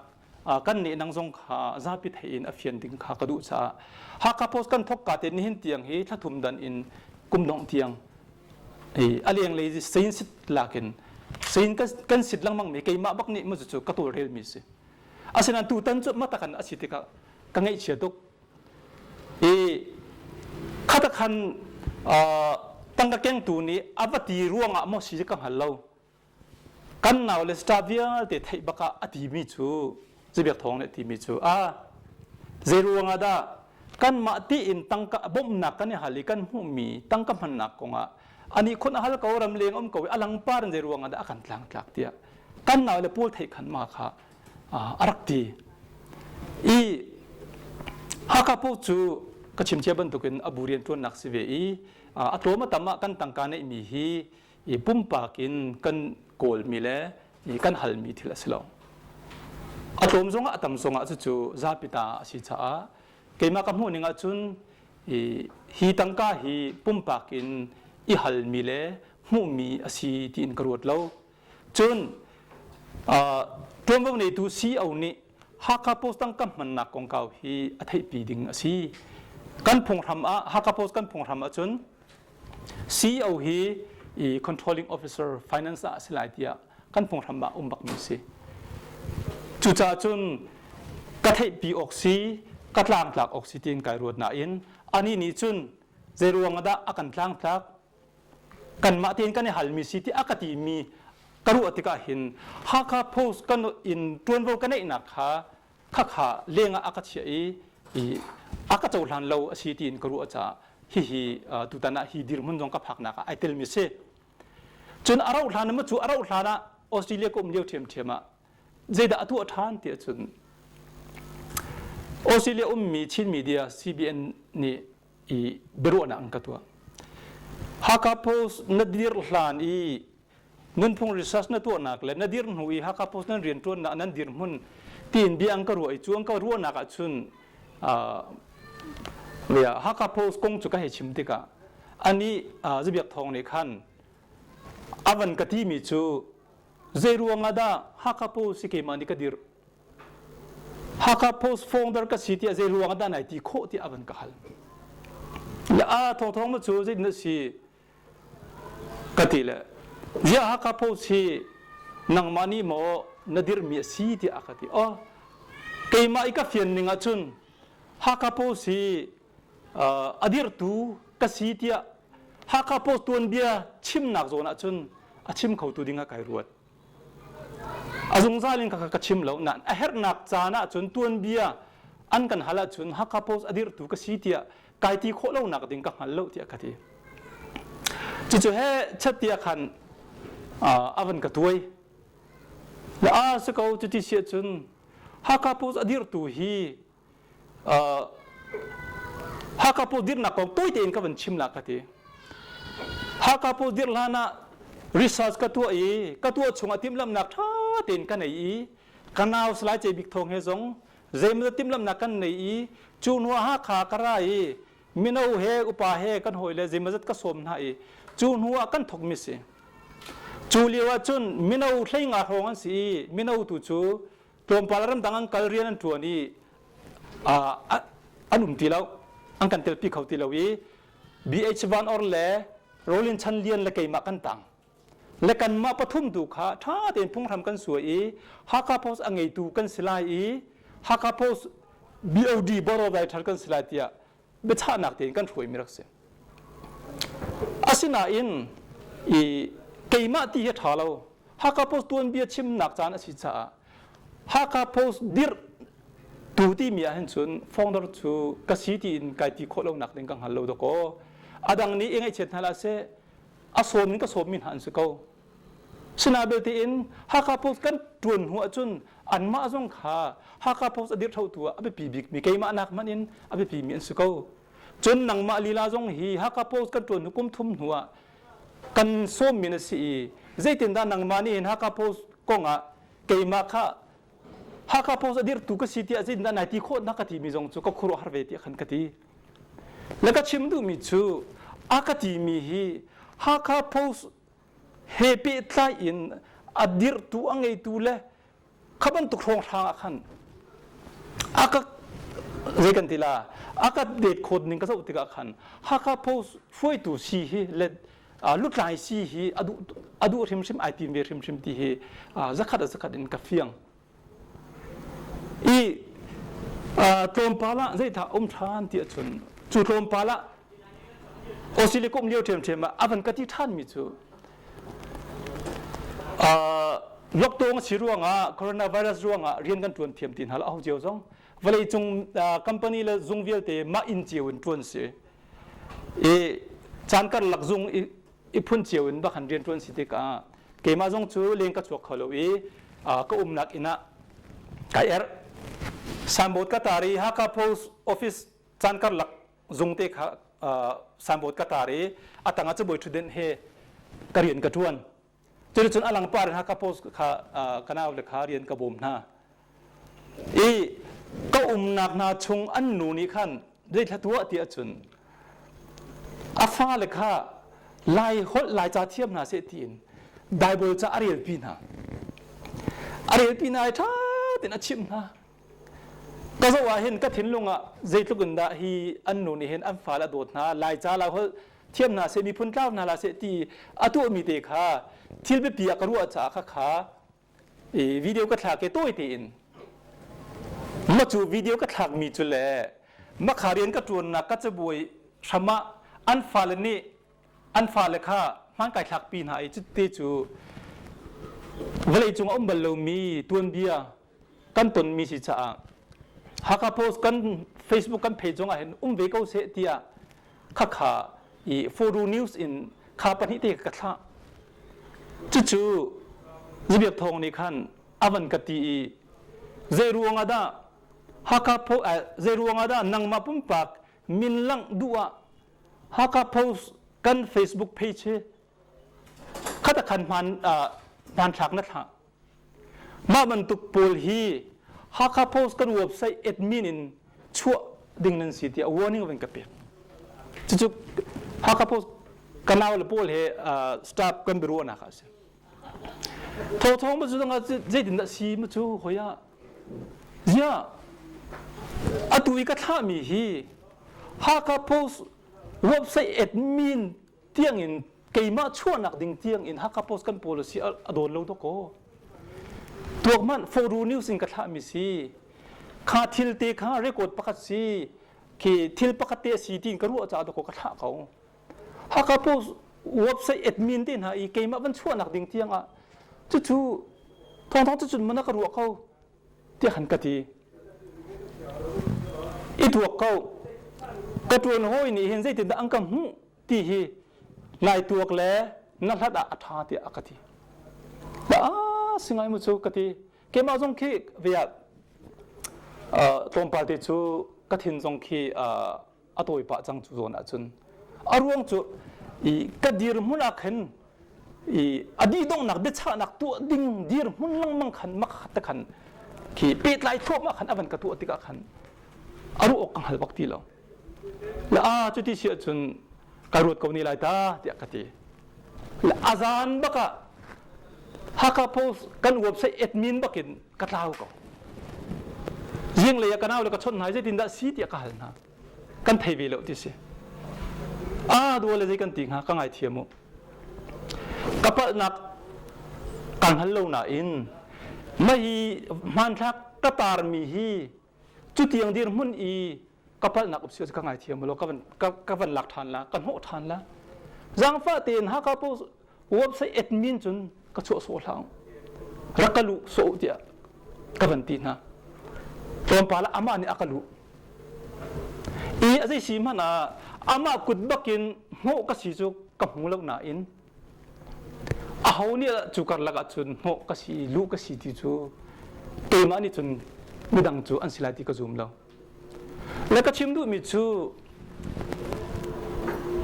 kan nih nang zong kha zapi thei in a fian ding kha ka duh caah Hakha Post kan thok ka te nihin tiang hi thlathum dan in kum dongh tiang a lenglei sein sit lakin sein kan sit lengmang mi keimah bak nih mu cu ka tawlrel mi si asinain tutan cu matakan a si tikah ka ngaihchia tuk I khata khan tangka kengtu nih a va ti ruangah maw si ka hngal lo. Kan nau le star vialte theih bak ah a timi cu Zibiak Thawng nih a timi cu a zei ruangah dah kanmah tiin tangka bawmhnak kan i hal i kan hmuhmi tangka hmannak kongah ani khun a hal ko ram leng um ko i a langpar in zei ruangah dah a kan tlangtlak tiah kan nau le pawl theih khan ma kha a rak ti. I Hakha Post cu ka chim cia bantukin a bu rianṭuannak si ve i a tlawm a tam ah kan tangka neihmi hi i pumpak in kan kawlmi le kan halmi thil a si lo. A tlawm zongah a tam zongah cucu zapi ta a si caah keimah ka hmuh ning ahcun hi tangka hi pumpak in i halmi le hmuhmi a si tiin ka ruat lo. Cun ṭuanvo neitu CEO nih Hakha Post tangka hmannak kongkau hi a theihpi ding a si. Kan phunghram ah Hakha Post kan phunghram ahcun CEO hi i controlling officer finance ah a si lai tiah kan phunghram ah um bakmi a si. Cucaah cun ka theihpi awk si, ka tlangtlak awk si tiin kai ruat nain anih nih cun zei ruang ah dah a kan tlangtlak kanmah tein kan i halmi si ti a ka timi ka ruah tikah hin Hakha Post kan in ṭuanvo ka neihnak kha khakha lengah a ka chiah i a ka cohlan lo a si tiin ka ruah caah hihi tutan ah hi dirhmun zong ka phaknak ah ai telmi si. Cun a rauh hlan cu a rauh hlan ah Australia ka um lio ṭhiamṭhiam ah zeidah a tuah ṭhan ti ahcun Australia ummi Chin media CBN nih i biaruahnak an ka tuah. Hakha Post na dir hlan i nunphung research na tuahnak le na dir hnu i Hakha Post nan rianṭuannak nan dirhmun tiin bia an ka ruah i cu an ka ruahnak ahcun Hakha Post kong cu ka hei chim tikah anih Zabiak Thawng nih khan a van ka timi cu zei ruangah dah Hakha Post hi keimah nih ka dirh Hakha Post founder ka si tiah zei ruang ah dah nai ti khawh tiah a van ka hal. Le a thawngthawng ma cu zeitin a si ka ti le ziah Hakha Post hi nangmah nih maw na dirhmi a si tiah a ka ti. Oh keimah i ka fian ning ahcun Hakha Post hi a dirhtu ka si tiah Hakha Post tuanbia chimnak zawn ahcun a chim khotu ding ah kai ruat. A zungzal in ka ka chim lo nain a herhnak caan ahcun tuanbia an kan hal ahcun Hakha Post a dirhtu ka si tiah kai ti khawh lonak ding ka hngal lo tiah ka ti. Cucu he chat tiah khan a van ka tuai. Le a si ko cuti si ahcun Hakha Post a dirhtu hi Hakha Post dirhnak kong tawi tein ka van chim la ka ti. Hakha Post dirh hlan ah research ka tuah i ka tuah chung ah timhlamhnak ṭha tein ka nei i ka nau Salai Ce Bik Thawng he zong zeimawzat timhlamhnak kan nei i cu hnu ah Hakha ka ra i mino he upa he kan hawi le zeimawzat ka sawm hna i cu hnu ah kan thawkmi si. Cu lio ah cun mino 15 hrawng an si i mino tu cu tlawmpal ramdang an kal rian an ṭuan i an um ti lo an kan telpi kho ti lo i BH Van Or le Rolin Chan Lian le keimah kan tang le kanmah pathum tu kha ṭha tein phunghram kan suai i Hakha Post a ngeitu kan si lai i Hakha Post BOD Board of Director kan si lai tiah biachahnak tein kan hruaimi rak si. Asinain i keimah ti hi a ṭha lo. Hakha Post tuanbia chimnak caan a si caah Hakha Post dirh tu timi ah hin cun founder cu ka si tiin kai ti khawh lonak ding ka hngal lo dakaw. A dang nih i ngaihchiat hna hlah seh a sawm in ka sawmmi hna an si ko. Sina belte in Hakha Post kan ṭuan hnu ahcun anmah zong kha Hakha Post a dirhṭhotu ah a biapi bikmi keimah nak hmanh in a biapimi an si ko. Cun nangmah lila zong hi Hakha Post kan ṭuan hnu kum thum hnu ah kan sawmmi na si i zeitindah nangmah nih hin Hakha Post kong ah keimah kha Hakha Post a dirhtu ka si tiah zeitindah nai ti khawh na ka timi zong cu ka khuaruahhar ve tiah khan ka ti. Le ka chim duhmi cu a ka timi hi Hakha Post he pehtlai in a dirhtu a ngeitu le kha bantuk hrawnghrang ah khan a ka zei kan ti la a ka det khawt ning ka zoh tikah khan Hakha Post hruaitu si hi le lutlai si hi a duh a duh hrimhrim ai tim ve hrimhrim ti hi zakhat a zakhat in ka fiang I tlawmpal ah zeidah um ṭhan ti ahcun cu tlawmpal ah Australia ka um lio ṭhiamṭhiam ah a van ka ti ṭhanmi cu lockdown a si ruangah coronavirus ruangah rian kan ṭuan thiam ti hna lo aho cio zong vawleicung company le zung vialte mah inn cio in ṭuan si i caan karlak zung i phun cio in bak han rian ṭuan si tikah keimah zong cu leng ka chuak kho lo i ka umnak inn ah kai erh signboard ka tar i Hakha Post Office caan karlak zung te kha signboard ka tar i a tangah cabuai ṭhutdenh he ka rian ka ṭuan Cuticun a langpar in Hakha Post kha ka nau le kha rian ka bawm hna. I ka umnak hna chung an nu nih khan zeithla tuah ti ahcun a fale kha Lai holh Laica thiam hna seh tiin Bible ca a relpi hna. A relpi hna i ṭha tein a chimh hna. Ka zoh ah hin ka thinlung ah zeitluk in dah hi an nu nih hin an fale a dawt hna Laica Lai holh thiam hna seh miphun tlau hna hlah seh ti a tuahmi te kha thil biapi ah ka ruah caah kha kha i video ka thlak i tawi tein ma cu video ka thlakmi cu le makha rian ka ṭuannak ka cabuai hram ah an fale nih an fale kha hmaan kai thlakpi hna i cuti cu vawleicung a um bal lomi tuanbia kan tonmi si caah Hakha Post kan Facebook kan page zong ah hin um ve ko seh tiah khakha i Foru News in kha pahnih te ka thlah. Cucu Zibiak Thawng nih khan a van ka ti i zei ruang ah dah Hakha Post zei ruang ah dah nangmah pumpak min langh duh ah Hakha Post kan Facebook page hi khata khan hman hmanthlak na thlah Mah bantuk pawl hi Hakha Post kan website admin in chuah ding nan si tiah warning van ka pek. Cucu Hakha Post ka nau le pawl he staff kan biaruahnak ah a si. Thawthawng ma cu dang ah zeitindah si ma cu hoi ah ziah atu i ka thlahmi hi Hakha Post website admin tiangin keimah chuahnak ding tiangin Hakha Post kan policy a dawn lo dawkaw. Tuak hmanh Foru News in ka thlahmi si. Kha thil te kha record pakhat si. Khi thil pakhat te a si tiin ka ruah caah dawkaw ka thlah ko. Hakha Post website admin te hna i keimah van chuahnak ding tiangah cucu. Thawngthawng cu cun mana ka ruah ko tiah khan ka ti. I tuak ko. Ka ṭuan hawi nih hin zeitindah an ka hmuh ti hi nai tuak le na hlat ah a ṭha tiah a ka ti. A si ngai mu cu ka ti. Keimah zong khi ve ah tlawmpal te cu ka thin zong khi a tawi pah cang cu zawn ahcun a ruang cu i ka dirhmun ah khin i a dihdonghnak biachahnak tuah ding dirhmun lengmang khan makhat te khan khi pehtlai thluahmah khan a van ka tuah tikah khan a ruah awk ka hngal bak ti lo. Le a cuti si ahcun ka ruat ko ni lai ta tiah ka ti. Le a zan bak ah Hakha Post kan website admin bakin ka tlau ko. Zinglei ah ka nau le ka chawnh hna zeitindah si tiah ka hal hna. Kan thei ve lo ti si. A dua le zei kan ti hnga ka ngaithiam u. Ka palhnak ka hngal lo nain mah hi hmanthlak ka tarmi hi Cutiang dirhmun i ka palhnak um si ka ngaithiam law ka van ka van lak ṭhan la ka hnawh ṭhan la zaangfah tein Hakha Post website admin cun ka chuah sawh hlah rak ka luh sawh tiah ka van ti hna tlawmpal ah amah nih a ka luh i a zei si hmanh ah amah kut bakin hnawh ka si cu ka hmu lo nain Aho nih cu karlak ah cun hnawh ka si, luh ka si ti cu keimah nih cun midang cu an si lai ti ka zum lo. Le ka chim duhmi cu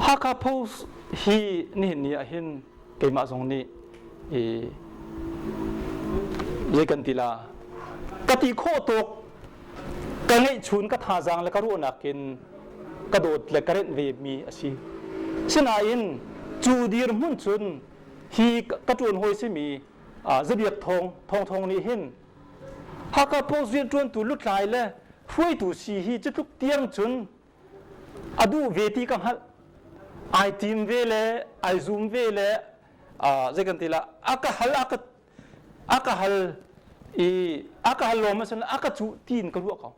Hakha Post hi nihin ni ah hin keimah zong nih i zei kan ti la ka ti khawh tuk ka ngeihchun ka thazaang le ka ruahnak in ka dawt le ka renh ve mi a si. Sinain cu dirhmun cun hi ka ṭuan hawi simi Zabiak Thawng Thawng Thawng nih hin Hakha Post rianṭuantu lutlai le hruaitu si hi cutluk tiang cun a duh ve ti ka hngalh. Ai tim ve le ai zum ve le zei kan ti la a ka hal a ka a ka hal i a ka hal lawm a a ka cuh tiin ka ruah ko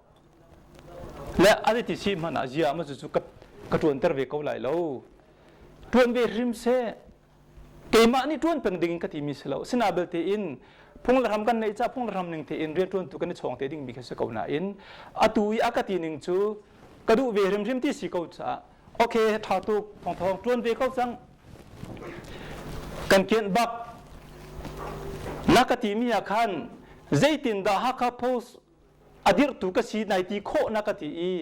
le a ti si hmanh ah zia ma cu ka ka ṭuanter ve ko lai lo ṭuan ve hrim seh keimah nih ṭuan peng ding in ka timi si lo sina belte in phung le ram kan neih ca phung le ram ning tein rian ṭuantu kan i chawng te ding mi kha si ko nain atu i a ka ti ning cu ka duh ve hrimhrim ti si ko caah okay ṭha tuk thong thong ṭuan ve ko cang Kan kianh bak. Na ka timi ah khan zeitindah Hakha Post a dirhtu ka si nai ti khawh na ka ti i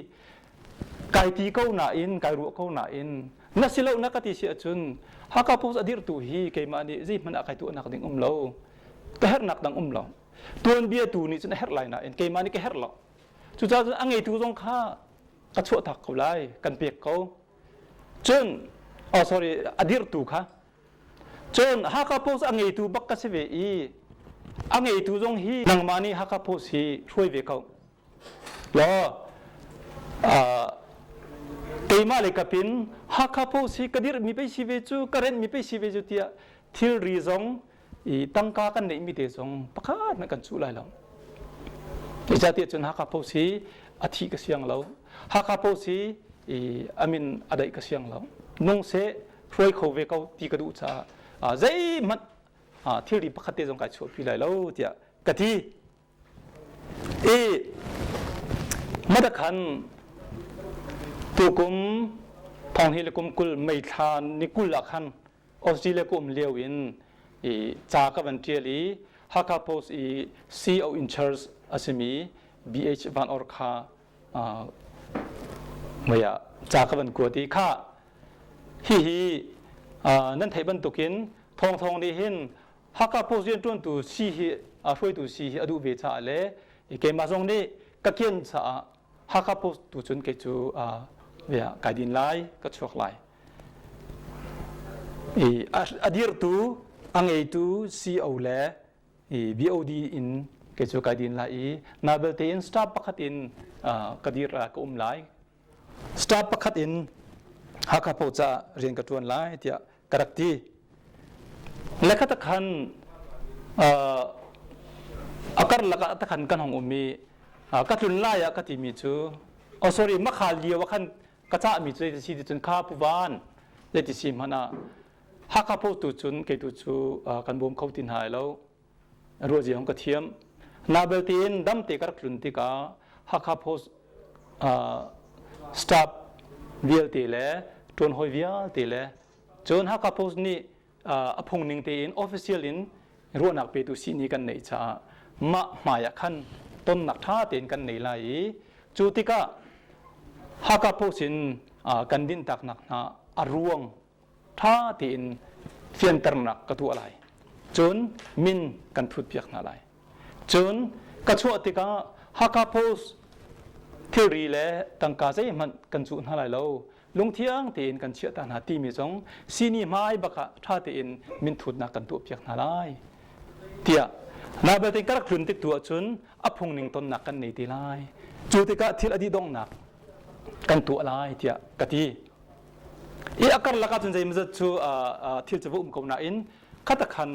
kai ti ko nain kai ruah ko nain na si lo na ka ti si ahcun Hakha Post a dirhtu hi keimah nih zeihmanh ah kai tuahnak ding um lo ka herhnak dang um lo tuanbia tu nih cun a herh lai nain keimah nih ka herh lo cucaah cun a ngeitu zong kha ka chuahtak ko lai kan pek ko Cun, oh sorry, a dirhtu kha. Cun Hakha Post a ngeitu bak ka si ve i a ngeitu zong hi nangmah nih Hakha Post hi hruai ve ko. Law, uh, keimah le kapin Hakha Post hi ka dirhmi pei si ve cu, ka renhmi pei si ve cu tiah thilri zong i tangka kan neihmi te zong pakhat hmanh kan cuh lai lo. Zeicahtiah cun Hakha Post hi a thih ka siang lo. Hakha Post hi i a min a daih ka siang lo. Nung seh hruai kho ve ko ti ka duh caah zeihmanh thilri pakhat te zong kai chuahpi lai lo tiah ka ti. I madakhan tukum thong hi le kum 20 May thla ni 20 ah khan Australia ka um lio in i ca ka van ṭial i Hakha Post i CO in charge a simi BH Van Or kha mei ah ca ka van kuat i kha hihi nan theih bantukin Thawng Thawng nih hin Hakha Post rianṭuantu si hi hruaitu si hi a duh ve caah le keimah zong nih ka kian caah Hakha Post tu cun kei cu kai din lai ka chuak lai I a dirtu, a ngeitu CO le BOD in kei cu kai din lai i na belte in staff pakhat in ka dir ka um lai. Staff pakhat in Hakha Post caah rian ka ṭuan lai tiah ka rak ti. Le kha takhan a karlak ah takhan kan hong um i ka tlun lai ah ka timi cu oh sorry makhal lio ah khan ka cahmi cu zeiti si ti cun kha Pu Van zeiti si hmanh ah Hakha Post tu cun kei tu cu kan bawm kho ti hna lai lo. Ruahzia hong ka thiam. Na belte in damte ka rak tlun tikah Hakha Post staff vialte le ṭuanhawi vialte le cun Hakha Post nih a phungning tein official in ruahnak petu sihni kan neih caah mah hmai ah khan tonnak ṭha tein kan nei lai i cu tikah Hakha Post in kan dinhtaknak hna a ruang ṭha tein fianternak ka tuah lai. Cun min kan thutpiak hna lai. Cun ka chuah tikah Hakha Post thilri le tangka zeihmanh kan cuh hna lai lo. Lungthiang tein kan chiah ta hna timi zong sini hmai bak ah ṭha tein minthutnak kan tuahpiak hna lai. Tiah na belte ka rak tlun tik tu ahcun a phungning tonnak kan nei te lai. Cu tikah thil a dih donghnak kan tuah lai tiah ka ti. I a karlak ahcun zeimawzat cu thil cu va um ko nain khatakhan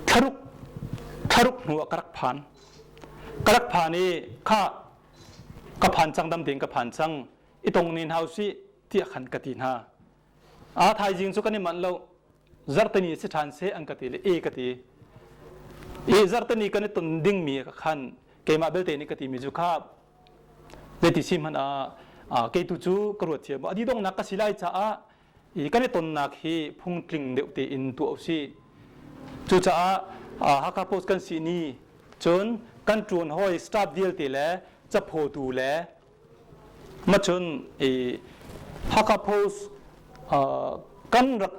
thlaruk thlaruk hnu ah ka rak phan. Ka rak phan i kha ka phan cang dam tein ka phan cang i tong ne hna usih tiah khan ka ti hna. A thaizing cu kan i manh lo. Zarhteni si ṭhan seh an ka ti le e ka ti. I zarhteni kan i ton dingmi khan keimah belte nih ka timi cu kha Zeiti si hmanh ah kei tu cu ka ruat thiam. A dih ka si lai caah i kan i tonnak hi phungtling deuh tein tuah usih. Cucaah Hakha Post kan si ni cun kan ṭuan hawi staff vialte le caphawtu le macun i Hakha Post kan rak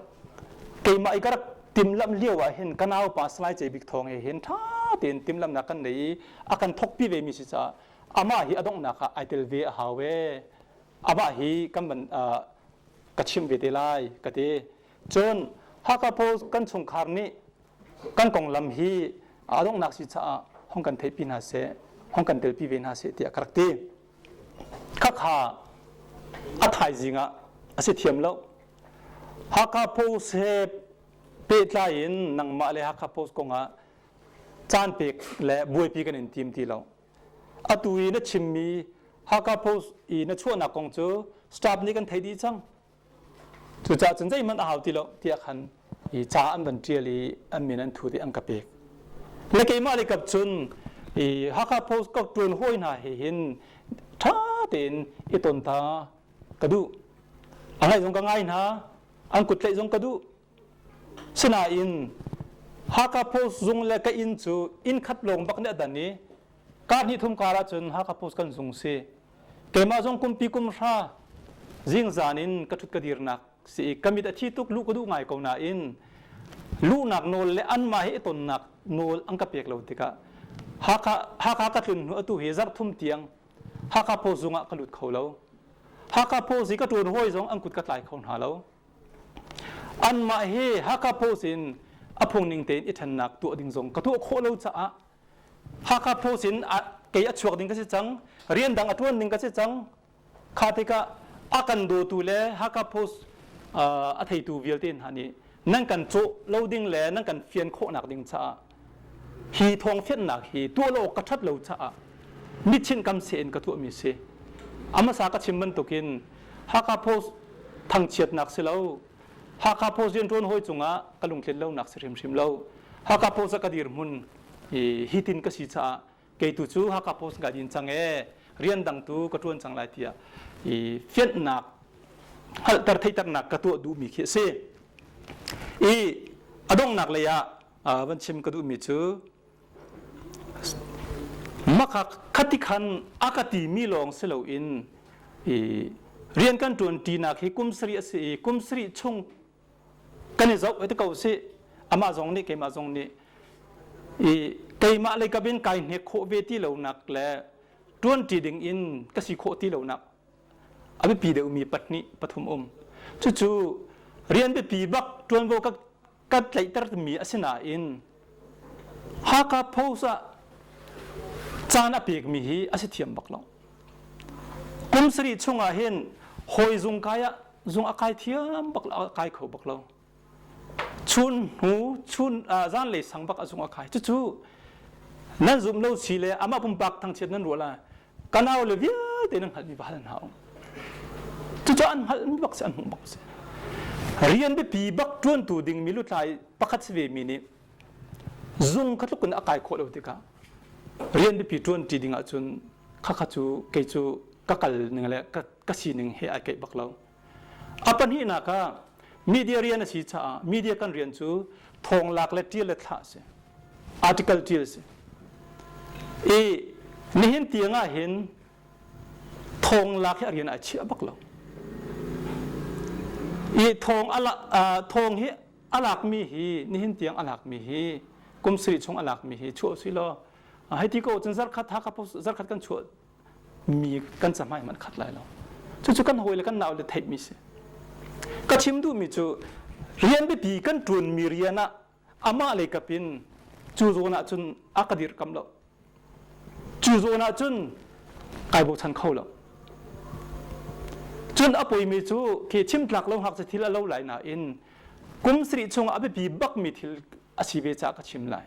keimah i ka rak timhlamh lio ah hin ka naupa Salai Cei Bik Thawng he hin ṭha tein timhlamhnak kan nei i a kan thawkpi ve mi si caah amah hi a donghnak ah ai tel ve a hau ve. Amah hi kan van ka chimh ve te lai ka ti. Cun Hakha Post kan chungkhar nih kan konglam hi a donghnak si caah hong kan theihpi hna seh, hong kan telpi ve hna seh tiah ka rak ti. Khakha a thaizing ah a si thiam lo. Hakha Post he pehtlai in nangmah le Hakha Post kongah caan pek le buaipi kan in tim ti lo. Atu i na chimmi Hakha Post i na chuahnak kong cu staff nih kan thei dih cang. Cucaah cun zeihmanh a hau ti lo tiah khan i ca an van ṭial i an min an thut i an ka pek. Le keimah le kap cun i Hakha Post ka ṭuan hawi hna he hin ṭha tein i ton ta ka duh. A ngaih zong ka ngai hna, an kut tlaih zong ka duh. Sinain Hakha Post zung le ka inn cu inn khat lawng bak nih a dan i kar hnih thum kar ahcun Hakha Post kan zung si. Keimah zong kumpi kum hra zingzan in ka ṭhut ka dirnak si i ka mit a thi tuk luh ka duh ngai ko nain luhnak nawl le anmah he i tonnak nawl an ka pek lo tikah Hakha Hakha ka tlun hnu atu hi zarh thum tiang Hakha Post zung ah ka lut kho lo. Hakha Post i ka ṭuan hawi zong an kut ka tlai kho hna lo. Anmah he Hakha Post in a phungning tein i ṭhennak tuah ding zong ka tuah khawh lo caah Hakha Post in kei a chuak ding ka si cang, rian dang a ṭuan ding ka si cang. Kha tikah a kan dawtu le Hakha Post a theitu vialte hna nih nan kan cawh lo ding le nan kan fian khawhnak ding caah hi thawngfianhnak hi tuah lo awk ka ṭhat lo caah mitchinh kam seh in ka tuahmi si. A hmasa ka chim bantukin Hakha Post thangchiatnak si lo, Hakha Post rianṭuan hawi cungah ka lungtlin lonak si hrimhrim lo. Hakha Post ah ka dirhmun hi tin ka si caah kei tu cu Hakha Post ka din cang ee rian dang tu ka ṭuan cang lai tiah i fianhnak hngalhter theihternak ka tuah duhmi khi a si. I a donghnak lei ah van chim ka duhmi cu Maka khati khan a ka timi lawng si loin i rian kan ṭuan ṭinak hi kum sarih a si i kum sarih chung kan i zoh ti ko sih amah zong nih keimah zong nih i keimah lei kap in kai hnek khawh ve ti lonak le ṭuan ṭi ding in ka si khawh ti lonak a biapi deuhmi pahnih pathum um cucu rian biapi bak ṭuanvo ka kan tlaihtermi a si nain Hakha Post ah caan a pekmi hi a si thiam bak lo. Kum sarih chungah hin hawi zung kai ah zung a kai thiam bak lo, a kai kho bak lo. Chun hnu chun zanlei sang bak a zung a kai. Cucu nan zum lo si le amah pumpak thangchiat nan ruah la ka nau le vialte nan hngalhmi va hal hna u. Cucu an hngalhmi bak si, an hmuh bak si. Rian biapi bak ṭuantu dingmi lutlai pakhat si vemi nih. Zung kha tluk in a kai khawh lo tikah rian biapi ṭuan ṭi ding ahcun khakha cu kei cu ka kal ning le ka sining he ai keih bak lo. A pahnihnak ah media rian a si caah media kan rian cu thawng lak le ṭial le thlah a si. Article ṭial a si. I nihin tiang ah hin thawng lak hi a rian ai chiah bak lo. I thawng a thawng hi a lakmi hi nihin tiang a lakmi hi kum sarih chung a lakmi hi chuah si law hei ti ko cun zarkhat Hakha Post zarkhat kan chuah mi kan cahmai hmanh khat lai lo. Cucu kan hawi le kan nau le theihmi si. Ka chim duhmi cu rian biapi kan ṭuanmi rian ah amah lei kap in cu zawn ah cun a ka dirhkam lo. Cu zawn ah cun kai bochan kho lo. Cun a poimi cu khi chim tlak lo ngakchia thil a lo lai nain kum sarih chungah a biapi bakmi thil a si ve caah ka chim lai.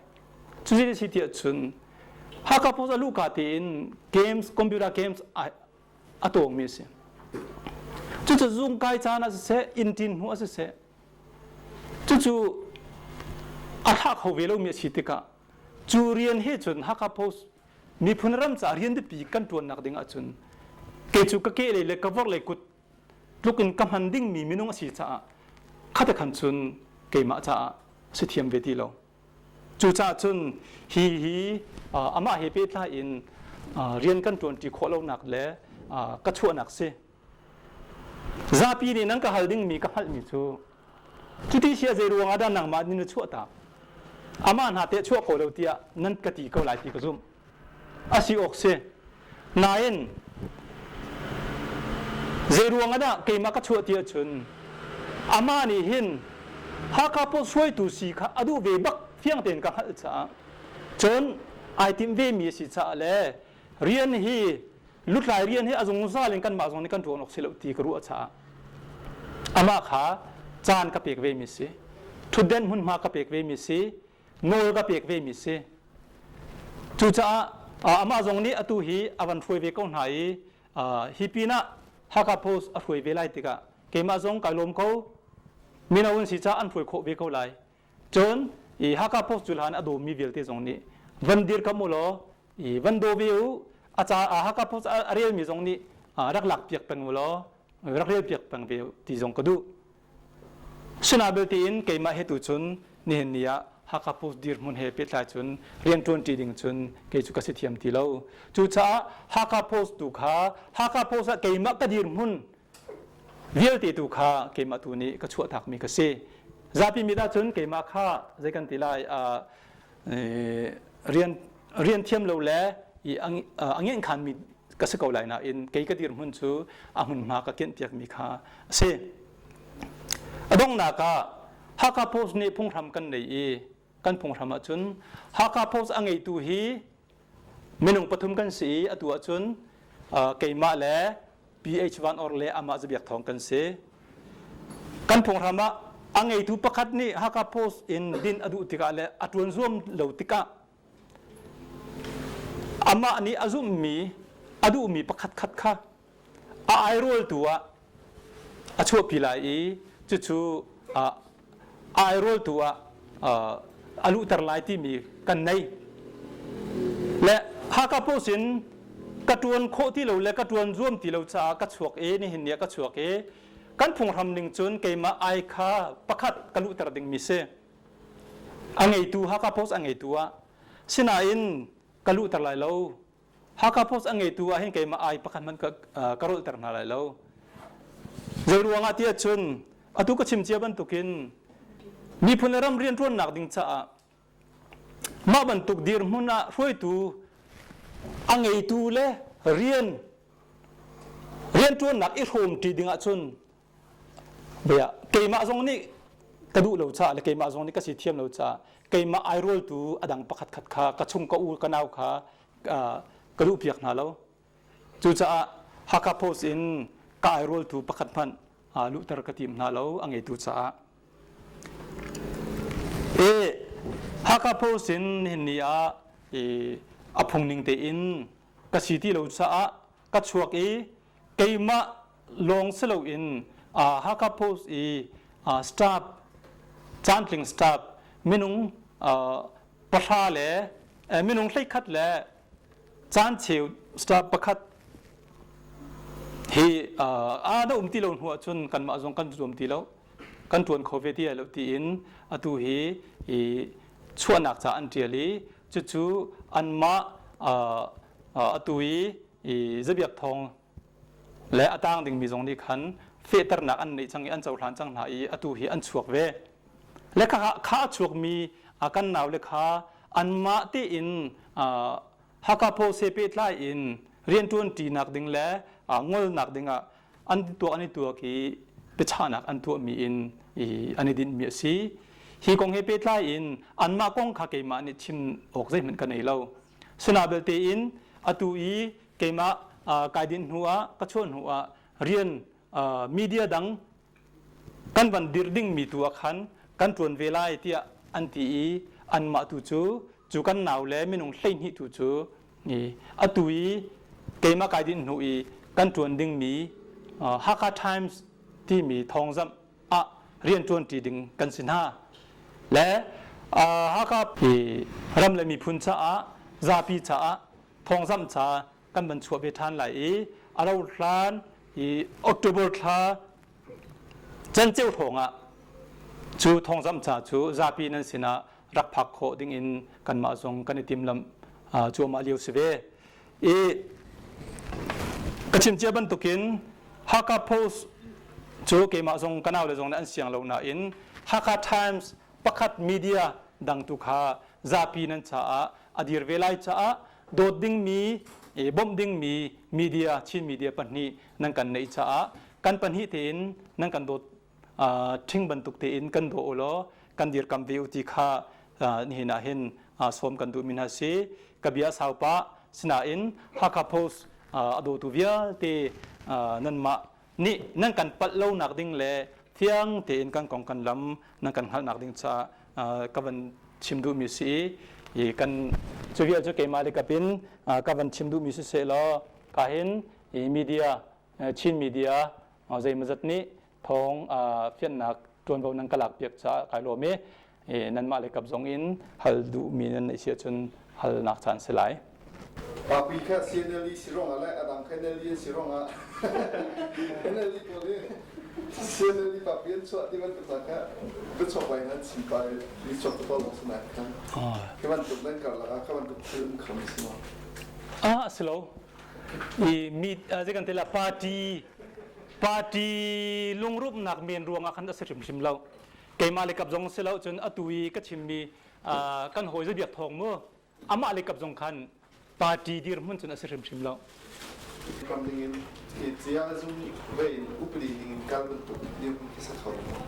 Cuti a si tiah cun Hakha Post a luhka tein games, computer games a tawngmi a si. Cucu zung kai caan ah siseh, inn ṭin hnu ah siseh, cucu a thlah kho ve lomi a si tikah cu rian he cun Hakha Post miphun ram caah rian biapi kan ṭuannak ding ahcun kei cu ka kehlei le ka vorhlei kut tluk in ka hman dingmi minung a si caah khate khan cun keimah caah si thiam ve ti lo. Cucaah cun hi hi amah he pehtlai in rian kan ṭuanṭi khawh lonak le ka chuahnak si. Zapi nih nan ka hal dingmi ka hngalhmi cu cuti sia zei ruangah dah nangmah nih na chuahtak? Amah hna teh chuah ko lo tiah nan ka ti ko lai ti ka zumh. A si awk si. Nain zei ruang ah dah keimah ka chuah ti ahcun amah nih hin Hakha Post hruaitu si kha a duh ve bak fiang tein ka hngalh caah cun ai timh ve mi a si caah le rian hi lutlai rian hi a zungzal in kanmah zong nih kan ṭuan awk si lo ti ka ruah caah amah kha caan ka pek ve mi si ṭhutden hmunhma ka pek ve mi si nawl ka pek ve mi si. Cucaah amah zong nih atu hi a van hruai ve ko hna i hi pinah Hakha Post a hruai ve lai tikah keimah zong kai lawm ko. Mino an si caah an hruai khawh ve ko lai. Cun i Hakha Post cu hlan a dawmi vialte zong nih van dirkam u law i van daw ve u a ca Hakha Post a relmi zong nih rak lak piak peng u law rak rel piak peng ve ti zong ka duh. Sina belte in keimah he tu cun nihin ni ah Hakha Post dirhmun he pehtlai cun rianṭuan ṭi ding cun kei cu ka si thiam ti lo. Cucaah Hakha Post tu kha Hakha Post ah keimah ka dirhmun vialte tu kha keimah tu nih ka chuahtakmi ka si. Zapi mit ahcun keimah kha zei kan ti lai rian rian thiam lo le i a ngenkhanmi ka si ko lai nain kei ka dirhmun cu a hmunhma ka kianhpiakmi kha a si. A donghnak ah Hakha Post nih phunghram kan nei i kan phunghram ahcun Hakha Post a ngeitu hi minung pathum kan si i atu ahcun keimah le PH Van Or le amah Zabiak Thawng kan si. Kan phunghram ah a ngeitu pakhat nih Hakha Post in din a duh tikah le a ṭuan zuam lo tikah amah nih a zumhmi a duhmi pakhat khat kha a airawltu ah a chuahpi lai i cucu a airawltu ah a luhter lai timi kan nei. Le Hakha Post in ka ṭuan khawh ti lo le ka ṭuan zuam ti lo caah ka chuak i nihin ni ah ka chuak i kan phunghram ning cun keimah ai kha pakhat ka luhter dingmi si. A ngeitu Hakha Post a ngeitu ah sinain ka luhter lai lo. Hakha Post a ngeitu ah hin keimah ai pakhat hmanh ka, ka rolhter hna lai lo. Zei ruangah tiah cun atu ka chim cia bantukin miphun le ram rianṭuannak ding caah mah bantuk dirhmun ah hruaitu a ngeitu le rian rianṭuannak i hrawmṭi ding ahcun bia keimah zong nih ka duh lo caah le keimah zong nih ka si thiam lo caah keimah airawltu a dang pakhat khat kha ka chung ka u ka nau kha ka duh piak hna lo. Cucaah Hakha Post in ka airawltu pakhat hmanh luhter ka tim hna lo a ngeitu caah. E Hakha Post in nihin ni ah a phungning tein ka si ti lo caah ka chuak i keimah lawng si loin Hakha Post i staff caantling staff minung. pahra le minung 11 le caan cheu staff pakhat hi aa na um ti lo hnu ahcun kanmah zong kan zuam ti lo kan ṭuan kho ve ti lo tiin atu hi i chuahnak ca an ṭial i cucu anmah atu i i zabiak thawng le a tang dingmi zong nih khan fehternak an neih cang i an cohlan cang hna i atu hi an chuak ve. Le kha kha a chuakmi kan nau le kha anmah tein Hakha Pose pehtlai in rianṭuan ṭinak ding le ngolnak dingah an tuah an i tuak i biachahnak an tuahmi in an i dinhmi a si. Hi kong he pehtlai in anmah kong kha keimah nih chim awk zeihmanh ka nei lo. Sina belte in atu i keimah kai dinh hnu ah ka chuah hnu ah rian media dang kan van dirh dingmi tu ah khan kan ṭuan ve lai tiah an ti i anmah tu cu cu kan nau le minung 12 tu cu atu i keimah kai dinh hnu i kan ṭuan dingmi Hakha Times timi thawngzamh ah rian ṭuanṭi ding kan si hna. Le Hakha ram le miphun caah zapi caah thawngzamh ca kan van chuah ve ṭhan lai i a ro hlan i October thla canceu hrawng ah cu thawngzamh ca cu zapi nan sinah rak phak khawh ding in kanmah zong kan i timlam cuahmah lio si ve. I ka chim cia bantukin Hakha Post cu keimah zong ka naule zong nih an siang lo nain Hakha Times pakhat media dang tu kha zapi nan caah a dir ve lai caah dawt dingmi bawmh dingmi media Chin media pahnih nan kan neih caah kan pahnih tein nan kan dawt ṭhing bantuk tein kan daw u law kan dirkam ve u ti kha nihin ah hin sawm kan duhmi hna si. Ka bia sau pah sinain Hakha Post a dawtu vialte nanmah nih nan kan palh lonak ding le fiang tein kan kong kan lam nan kan hngalhnak ding caah ka van chim duhmi si i kan cu vial cu keimah le kapin ka van chim duhmi si seh law ka hin media Chin media zeimawzat nih thawng fianhnak ṭuanvo nan ka lak piak caah kai lawm i nanmah le kap zong in hal duhmi nan neih si ahcun halnak caan si lai. Papi kha CNLD si ruangah le a dang kha NLD an si ruangah NLD pawl hi CNLD papi an chuah ti bantuk hna kha biachuak vai nan chim pa i mi chuak te pawl zong si nain khan khi bantuk nan karlak ah kha bantuk thil um kho mi si maw? Ah, si lo. I mi zei kan ti la party party lungrupnak men ruangah khan a si hrimhrim lo. Keimah le kap zong si lo cun atu i ka chimmi kan hawi zabiak thawng mu amah le kap zong khan party dirhmun cun a si hrimhrim lo. Ram dingin cia le zum ve in upadi ning in kal bantuk dirhmun khi sa kho maw?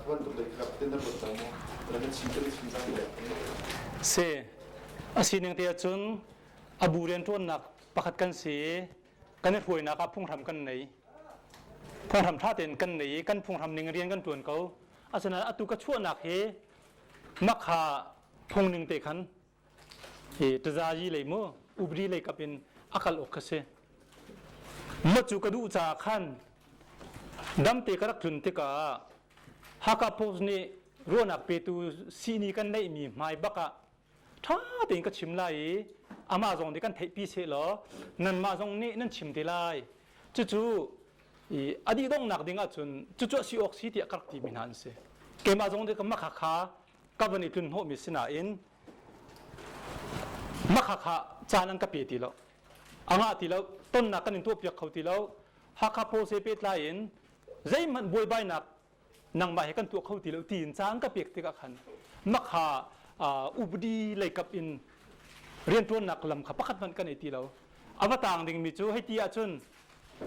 Bantuk lei kap tin na ruat cang maw? Na chim kan chim cang Si. A sining te ahcun a bu rianṭuannak pakhat kan si i kan i hruainak ah phunghram kan nei. Phunghram ṭha tein kan nei i kan phunghram ning rian kan ṭuan ko. Asinain atu ka chuahnak hi makha phungning te khan hi tazayi lei mu upadi lei kap in a kal awk kha si. Ma cu ka duh caah khan damte ka rak tlun tikah Hakha Post nih ruahnak petu sihni kan neihmi hmai bak ah ṭha tein ka chim lai i amah zong nih kan theihpi seh law nanmah zong nih nan chim te lai. Cucu i a dih donghnak ding ahcun cucu a si awk si tiah ka rak timi hna an si. Keimah zong nih ka makha kha ka van i tlun hnawhmi si nain makha kha caan an ka pe ti lo. A ngah ti lo, tonnak kan in tuahpiak kho ti lo. Hakha Post he pehtlai in zeihmanh buaibainak nangmah he kan tuah kho ti lo tiin ca an ka pek tikah khan makha upadi leikap in rianṭuannak lam kha pakhat hmanh kan ei ti lo. A va taang dingmi cu hei ti ahcun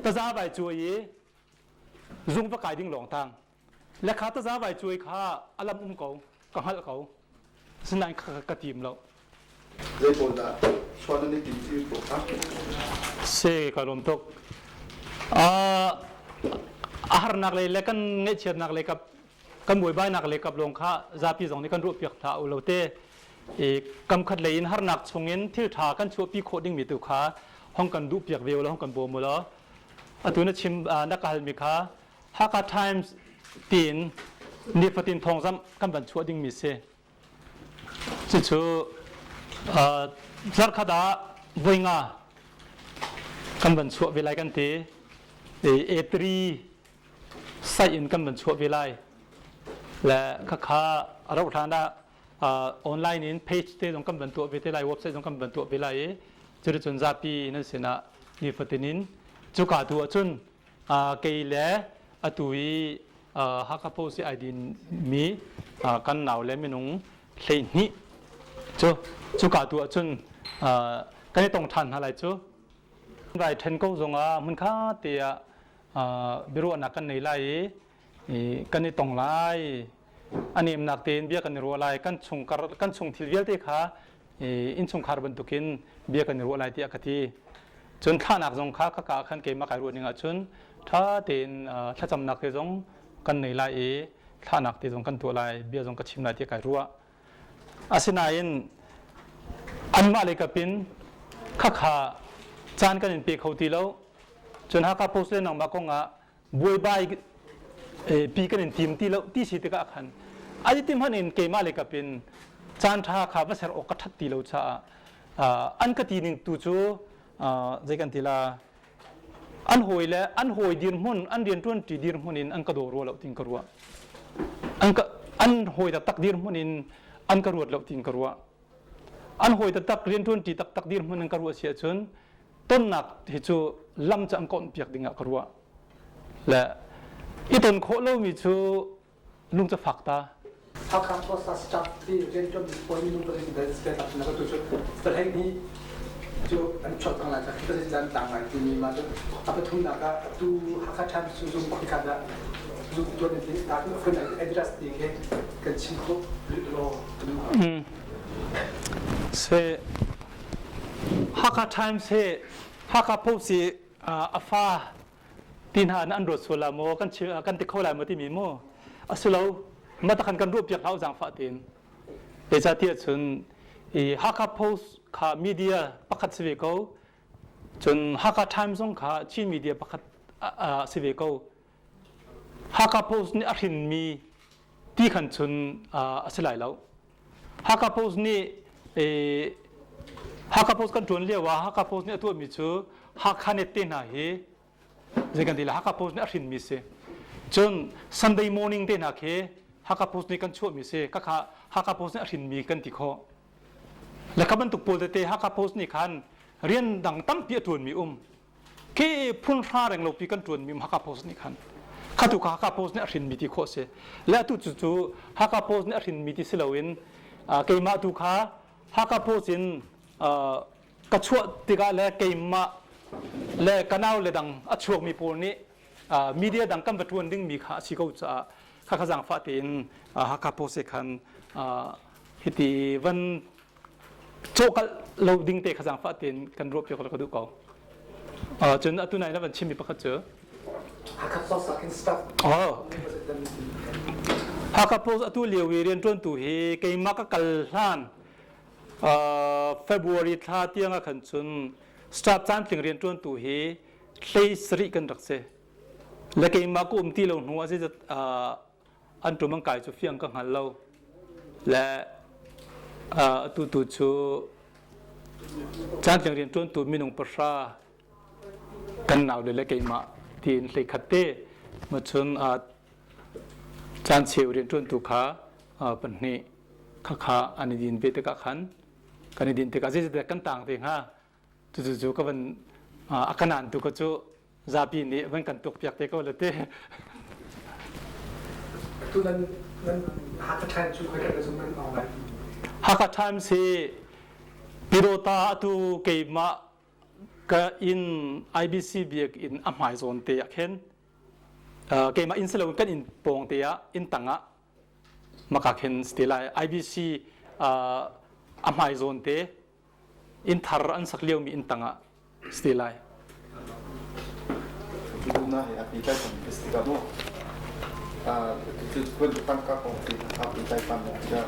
taza vai cuai i zung va kai ding lawng tang. Le kha taza vai cuai kha a lam um ko, ka hngalh ko. Asinain ka tim lo. Zei pawl dah chuan nan i tim ti ko kha? Si ka lawm tuk. A harnak lei le kan ngaihchiatnak lei kap kan buaibainak lei kap lawng kha zapi zong nih kan ruahpiak hna u lo te. I kam khat lei in harnak chungin thil ṭha kan chuahpi khawh dingmi tu kha hong kan duh piak ve u law hong kan bawm u law atu na chim na ka halmi kha Hakha Times tiin nifatin thawngzamh kan van chuah dingmi si. Cucu zarkhat ah voi nga kan van chuah ve lai kan ti. A3 site in kan van chuah ve lai. Le khakha a rauh hlan ah online in page te zong kan van tuah ve te lai, website zong kan van tuah ve lai i cuticun zapi nan sinah nifatin in cuka tu ahcun kei le atu i Hakha Post i ai din mi kan nau le minung 12 cu cuka tu ahcun kan i tong ṭhan hna lai cu. Rai ṭhen ko zongah hmunkha te ah biaruahnak kan nei lai i kan i tong lai. A nemnak tein bia kan i ruah lai. Kan chungkar kan chung thil vialte kha innchungkhar bantukin bia kan i ruah lai tiah ka ti. Cun thlahnak zong kha ka ka khan keimah kai ruah ning ahcun ṭha tein thlacamnak te zong kan nei lai i thlahnak te zong kan tuah lai, bia zong ka chim lai tiah kai ruah. Asinain anmah lei kap in khakha caan kan in pe kho ti lo. Cun Hakha Post le nangmah kong ah buaibai pi kan in tim ti lo ti si tikah khan ai ti hmanh in keimah lei kap in caan ṭha kha va ser awk ka ṭhat ti lo caah an ka ti ning tu cu zei kan ti la an hawi le an hawi dirhmun an rianṭuan ṭi dirhmun in an ka daw rua lo tin ka ruah an ka an hawi taktak dirhmun in an ka ruat lo tin ka ruah an hawi taktak rianṭuan ṭi taktak dirhmun in ka ruah si ahcun tonnak hi cu lam cu an ka piak ding ah ka ruah le i ton khawh lomi cu lung cu fak ta. Hakha Post staff ti rianṭuan pawl minung pahnih bel tak na tu cu pahlei nih cu an chuak cang lai khi president tlang lai timi ma cu a pathumnak ah atu Hakha Times cu zung khoi dah zung tuan ti ta tu phun address ti khi kan chim khawh rih law. Se Hakha Times he Hakha Post hi a fa ti hna an ruat sual la maw kan kan ti kho lai maw timi mu asilo matakhan kan ruah piak hlah zaangfah tein zeicahtiah cun i Hakha Post kha media pakhat si ve ko cun Hakha Times zong kha Chin media pakhat si ve ko Hakha Post nih a hrinmi ti khan cun a si lai lo Hakha Post nih Hakha Post kan ṭuan lio ah Hakha Post nih a tuahmi cu Hakha Net te hna hi zei kan ti lai Hakha Post nih a hrinmi si. Cun Sunday morning te hna khi Hakha Post nih kan chuahmi si. Khakha Hakha Post nih a hrinmi kan ti khawh. Le kha bantuk pawl tete Hakha Post nih khan rian dang tampi a ṭuanmi um. Khi phun hra reng lopi kan ṭuanmi Hakha Post nih khan khatu kha Hakha Post nih a hrinmi ti khawh si. Le atu cu cu Hakha Post nih a hrinmi ti si loin keimah tu kha Hakha Post in ka chuah tikah le keimah le ka nau le dang a chuakmi pawl nih media dang kan va ṭuan dingmi kha a si ko caah khakha zaangfah tein Hakha Post he khan hiti van cawhkalh lo ding te kha zaangfah tein kan ruah piak ka duh ko. Cun atu nai na van chimmi pakhat cu Hakha Post ah khin staff. Oh. Hakha Post atu lio i rianṭuantu hi keimah ka kal hlan February thla tiang ah khan cun staff caantling rianṭuantu hi hlei sarih kan rak si. Le keimah ka um ti lo hnu ah zeizat an ṭum an kai cu fiang ka hngal lo le atu tu cu caantling rianṭuantu minung pahra kan nau le keimah tiin hleikhat te ma cun caan cheu rianṭuantu kha pahnih khakha an i din ve tikah khan kan i din tikah zeizat kan tang te hnga cucu ka van a kanan tu ka cu zapi nih van kan tukpiak te ko le te. Tu nan nan Hakha Times cu khoi ka zum nan ong lai. Hakha Times hi Pirota atu keimah ka in IBC biak in a hmai zawn te ah khin keimah inn silo kan inn pawng te ah inn tang ah maka khin ste lai IBC a hmai zawn te inn thar an sak liomi inn tangah si te lai. Luna he a pehtlai kan si tikah maw tangka kong te aa pehtlai pan tikah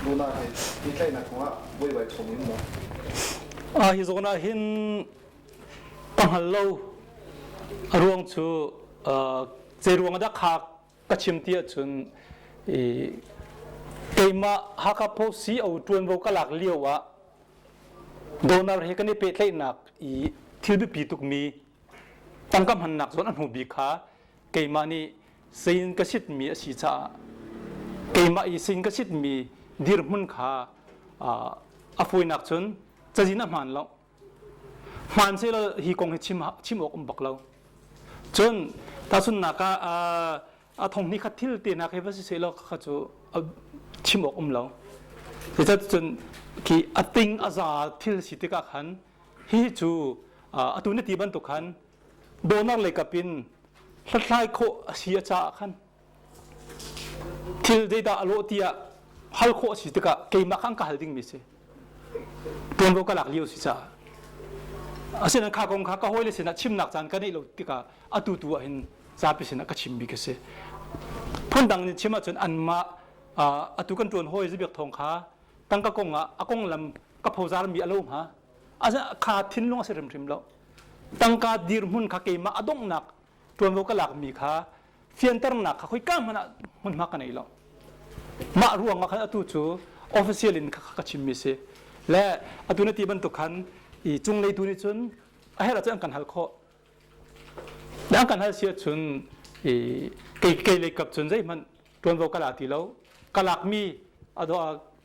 Luna he pehtlaihnak kongah buaibai chom in maw? Hi zawn ah hin ka hngal lo. A ruang cu zei ruang dah kha ka chim ti ahcun i Keimah Hakha Post CEO ṭuanvo ka lak lio ah donor he kan i pehtlaihnak i thil biapi tukmi tangka hmannak zawn a hnu bik kha keimah nih sein ka sitmi a si caah keimah i sein ka sitmi dirhmun kha a fawinak cun cazin a hmaan lo. Hmaan sehlaw hi kong hi chim chim awk um bak lo. Cun tahchunhnak ah a thong hnih khat thil te nak hi va si sehlaw kha cu chim awk um lo. Cun khi a ting a za thil si tikah khan hi cu atu na ti bantuk khan donor lei kap in hlathlai khawh a si a caah khan Thil zeidah a lawh tiah hal khawh a si tikah keimah kha an ka hal dingmi si. Tuanvo ka lak lio si caah. Asinain kha kong kha ka hawile sinah chimnak caan ka neih lo tikah atu tu ah hin zapi sinah ka chimmi ka si. Phundang in chim ahcun anmah atu kan ṭuan hawi Zibiak Thawng kha tangka kong ah a konglam ka phozarmi a lo hnga. Kha thinlung a si hrimhrim lo. Tangka dirhmun kha keimah a donghnak ṭuanvo ka lakmi kha fianternak kha khoika hmanh ah hmunhma ka nei lo. Mah ruang ah khan atu cu official in kha ka chimmi si. Le atu na ti bantuk khan i cunglei tu nih cun a herh ahcun an kan hal khawh. Le an kan hal si ahcun i kei kei lei kap cun zeihmanh ṭuanvo ka la ti lo. Ka lakmi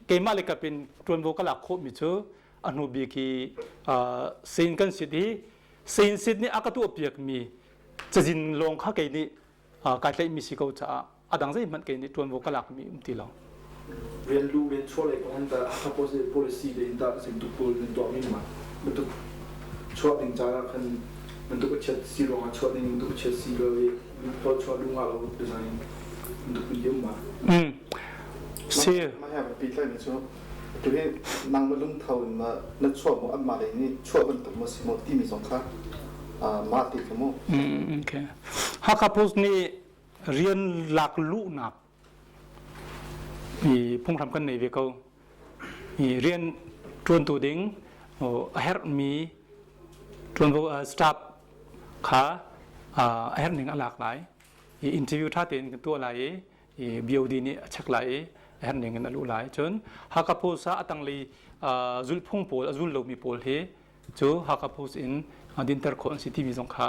keimah lei kap in ṭuanvo ka lak khawhmi cu a hnu bik hi sein kan sit i sein sit nih a ka tuahpiakmi cazin lawng kha kei nih kai tlaihmi si ko caah a dang zeihmanh kei nih ṭuanvo ka lakmi um ti lo. Rian lu rian chuah lei kong in tah Hakha policy lei in tah zeibantuk pawl nan tuahmi ma bantuk chuah ding caah khan bantuk a chiat si ruangah chuah ding bantuk a chiat si lo i pawl chuah duh ngah lo design bantuk in um ma. Si. Mah he pi tlaimi cu Tu hi nangmah lungtho in ma na chuah maw anmah lei nih chuah bantuk maw si maw timi zong kha mah ti kha mu. Okay. Hakha Post nih rian lak luhnak i phunghram kan nei ve ko. I rian ṭuantu ding a herhmi ṭuanvo staff kha a herh ning a lak lai. I interview ṭha tein kan tuah lai i i BOD nih a check lai i a herh ning in a luh lai. Cun Hakha Post ah a tanglei zulhphung pawl a zul lomi pawl hi cu Hakha Post in dinter khawh an si timi zong kha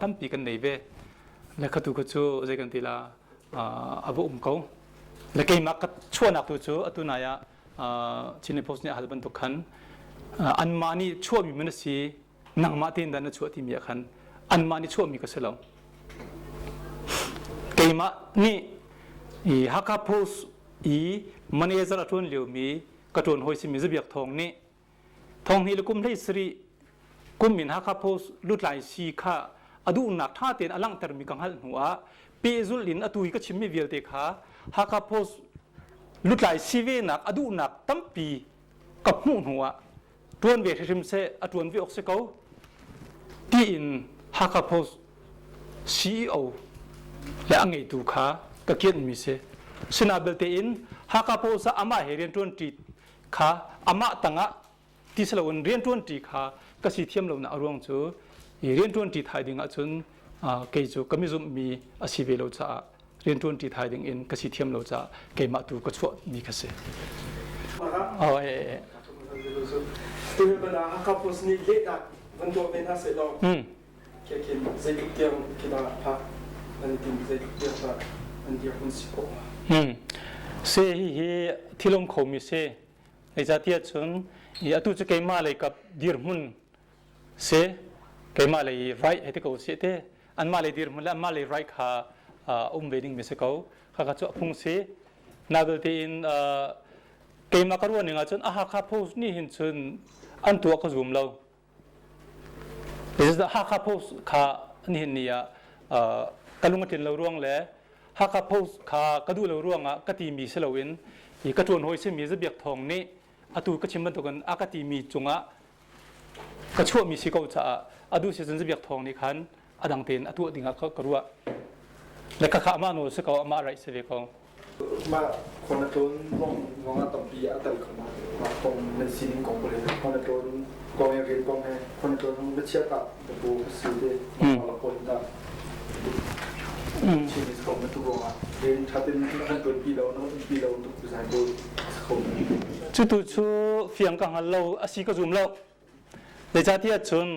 tampi kan nei ve. Le khatu kha cu zei kan ti la a va um ko. Le keimah ka chuahnak tu cu atu nai ah Chinland Post nih a hal bantuk khan anmah nih chuahmi man a si nangmah tein dah na chuah timi ah khan anmah nih chuahmi ka si lo. Keimah nih i Hakha Post i manager a ṭuan liomi ka ṭuan hawi simi Zabiak Thawng nih thong hnih le kum hlei sarih kum in Hakha Post lutlai si kha a duhnak ṭha tein a langhtermi ka hngalh hnu ah pehzulh in atu i ka chimmi vialte kha Hakha Post lutlai si venak a duhnak tampi ka hmuh hnu ah ṭuan ve hrimhrim seh a ṭuan ve awk si ko tiin Hakha Post CEO le a ngeitu kha ka kianhmi si. Sina belte in Hakha Post ah amah he rianṭuanṭi kha amah tangah ti si loin rianṭuanṭi kha ka si thiam lonak a ruang cu i rianṭuanṭi thai ding ahcun kei cu ka mizumhmi a si ve lo caah rianṭuanṭi thai ding in ka si thiam lo caah keimah tu ka chuahmi ka si. Oh, eh, eh. Hakha Post nih lehnak van tuah ve hna seh law khin zeitluk tiang khi dah phak nan tim zeitluk tiang dah nan dirhmun si khawh hnga? Se hi hi thilom khomi si. Zeicahtiah cun atu cu keimah lei kap dirhmun si keimah lei right hei ti ko sih te anmah lei dirhmun le anmah lei right kha um ve ding mi si ko khakha cu a phung si na belte in keimah ka ruah ning ahcun a Hakha Post nih hin cun an tuah ka zum lo Hakha Post kha nihin ni ah ka lung a tlin lo ruang le Hakha Post kha ka duh lo ruangah ka timi si loin ka ṭuan hawi simi Zabiak Thawng nih atu ka chim bantukin a ka timi cungah ka chuahmi si ko caah a duh si cun Zabiak Thawng nih khan a dang tein a tuah dingah ka ruah. Le khakha amah nawl si ko, amah right si ve ko. Mah khua na tlawn zong zong ah tampi a tel kho ma. Mah kong nan sining kong pawl hi khua na tlawn kong he rian kong he khua na tlawn zong na chiah tah bu si te mah la kawl dah. Chin is ko na tu ruangah rian ṭha tein kan ṭuanpi lo na umpi lo tuk zai ko kho. Cu tu cu fiang ka hngal lo a si ka zum lo. Zeicahtiah cun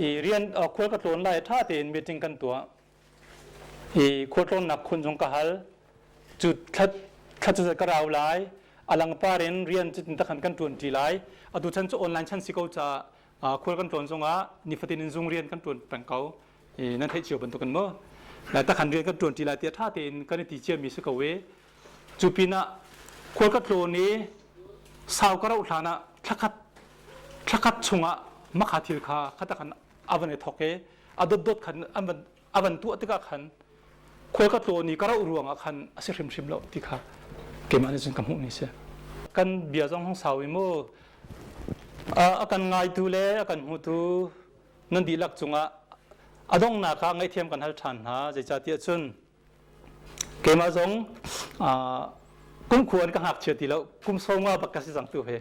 i rian khual ka tlawn lai ṭha tein meeting kan tuah. I khualtlawnnak khun zong ka hal. Cu thla thla cu ka rau lai. A langpar in rian cutin takhan kan ṭuanṭi lai. Atu chan cu online chan si ko caah khual kan tlawn zongah nifatin in zung rian kan ṭuan peng ko. Nan theih cio bantukin mu. Takhan rian kan ṭuanṭi lai tiah ṭha tein kan i ti ciami si ko i cu pinah khual ka tlawn i sau ka rauh hlan ah thlakhat thlakhat chungah makha thil kha khatakhan a van i thok i a dotdot khan an van a van tuah tikah khan khual ka tlawn i ka rauh ruangah khan a si hrimhrim lo ti kha keimah nih cun ka hmuh mi si. Kan bia zong hong sau i mu a kan ngaitu le a kan hmutu nan dihlak cungah a donghnak ah ngaihthiam kan hal ṭhan hna zeicahtiah cun keimah zong kum khua in ka ngakchia ti lo kum sawmnga bak ka si cang tu he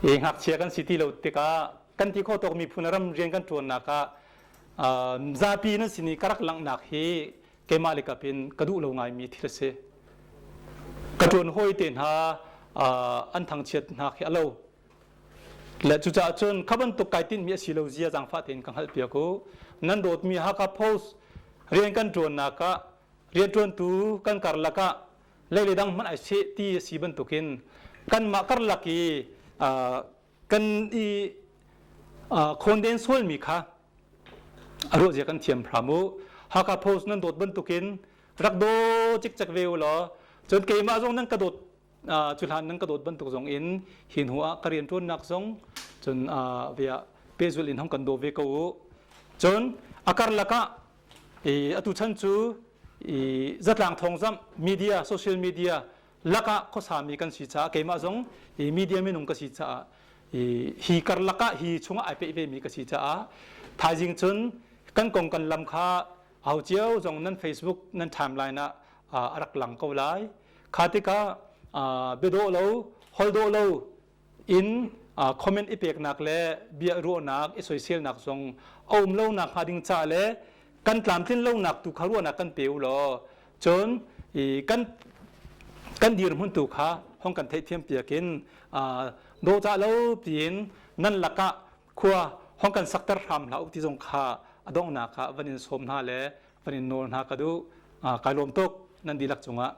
i ngakchia kan si ti lo tikah kan ti khawh tawk miphun ram rian kan ṭuannak ah zapi nan sin i ka rak langhnak hi keimah le kap in ka duh lo ngaimi thil a si. Ka ṭuan hawi te hna an thangchiat hna khi a lo. Le cucaah cun kha bantuk kai tinhmi a si lo zia zaangfah tein ka hngalhpiak u. Nan dawtmi Hakha Post rian kan ṭuannak ah rianṭuantu kan karlak ah lei le dang hmanh ai seh ti a si bantukin kanmah karlak i kan i khawnden sualmi kha a ruahzia kan thiam hram u. Hakha Post nan dawt bantukin rak daw cikcek ve u law cun keimah zong nan ka dawt cu hlan nan ka dawt bantuk zong in hi hnu ah ka rianṭuannak zong cun via pehzulh in hong kan daw ve ko u. Cun a karlak ah atu chan cu zatlang thawngzamh media social media lakah khuasami kan si caah keimah zong media minung ka si caah hi karlak ah hi chungah ai peih vemi ka si caah thaizing cun kan kong kan lam kha au cio zong nan Facebook nan timeline ah a rak lang ko lai. Kha tikah biadawh lo hol dawh lo in comment i peknak le bia ruahnak i soiselnak zong a um lonak hnga ding ca le kan tlamtlin lonak tu kha ruahnak kan pe u law cun kan kan dirhmun tu kha hong kan theihthiam piak in dawhcah lo tiin nan lakah khua hong kan sakter hram hlah u ti zong kha a donghnak ah van in sawm hna le van in nawl hna ka duh. Kai lawm tuk nan dihlak cungah.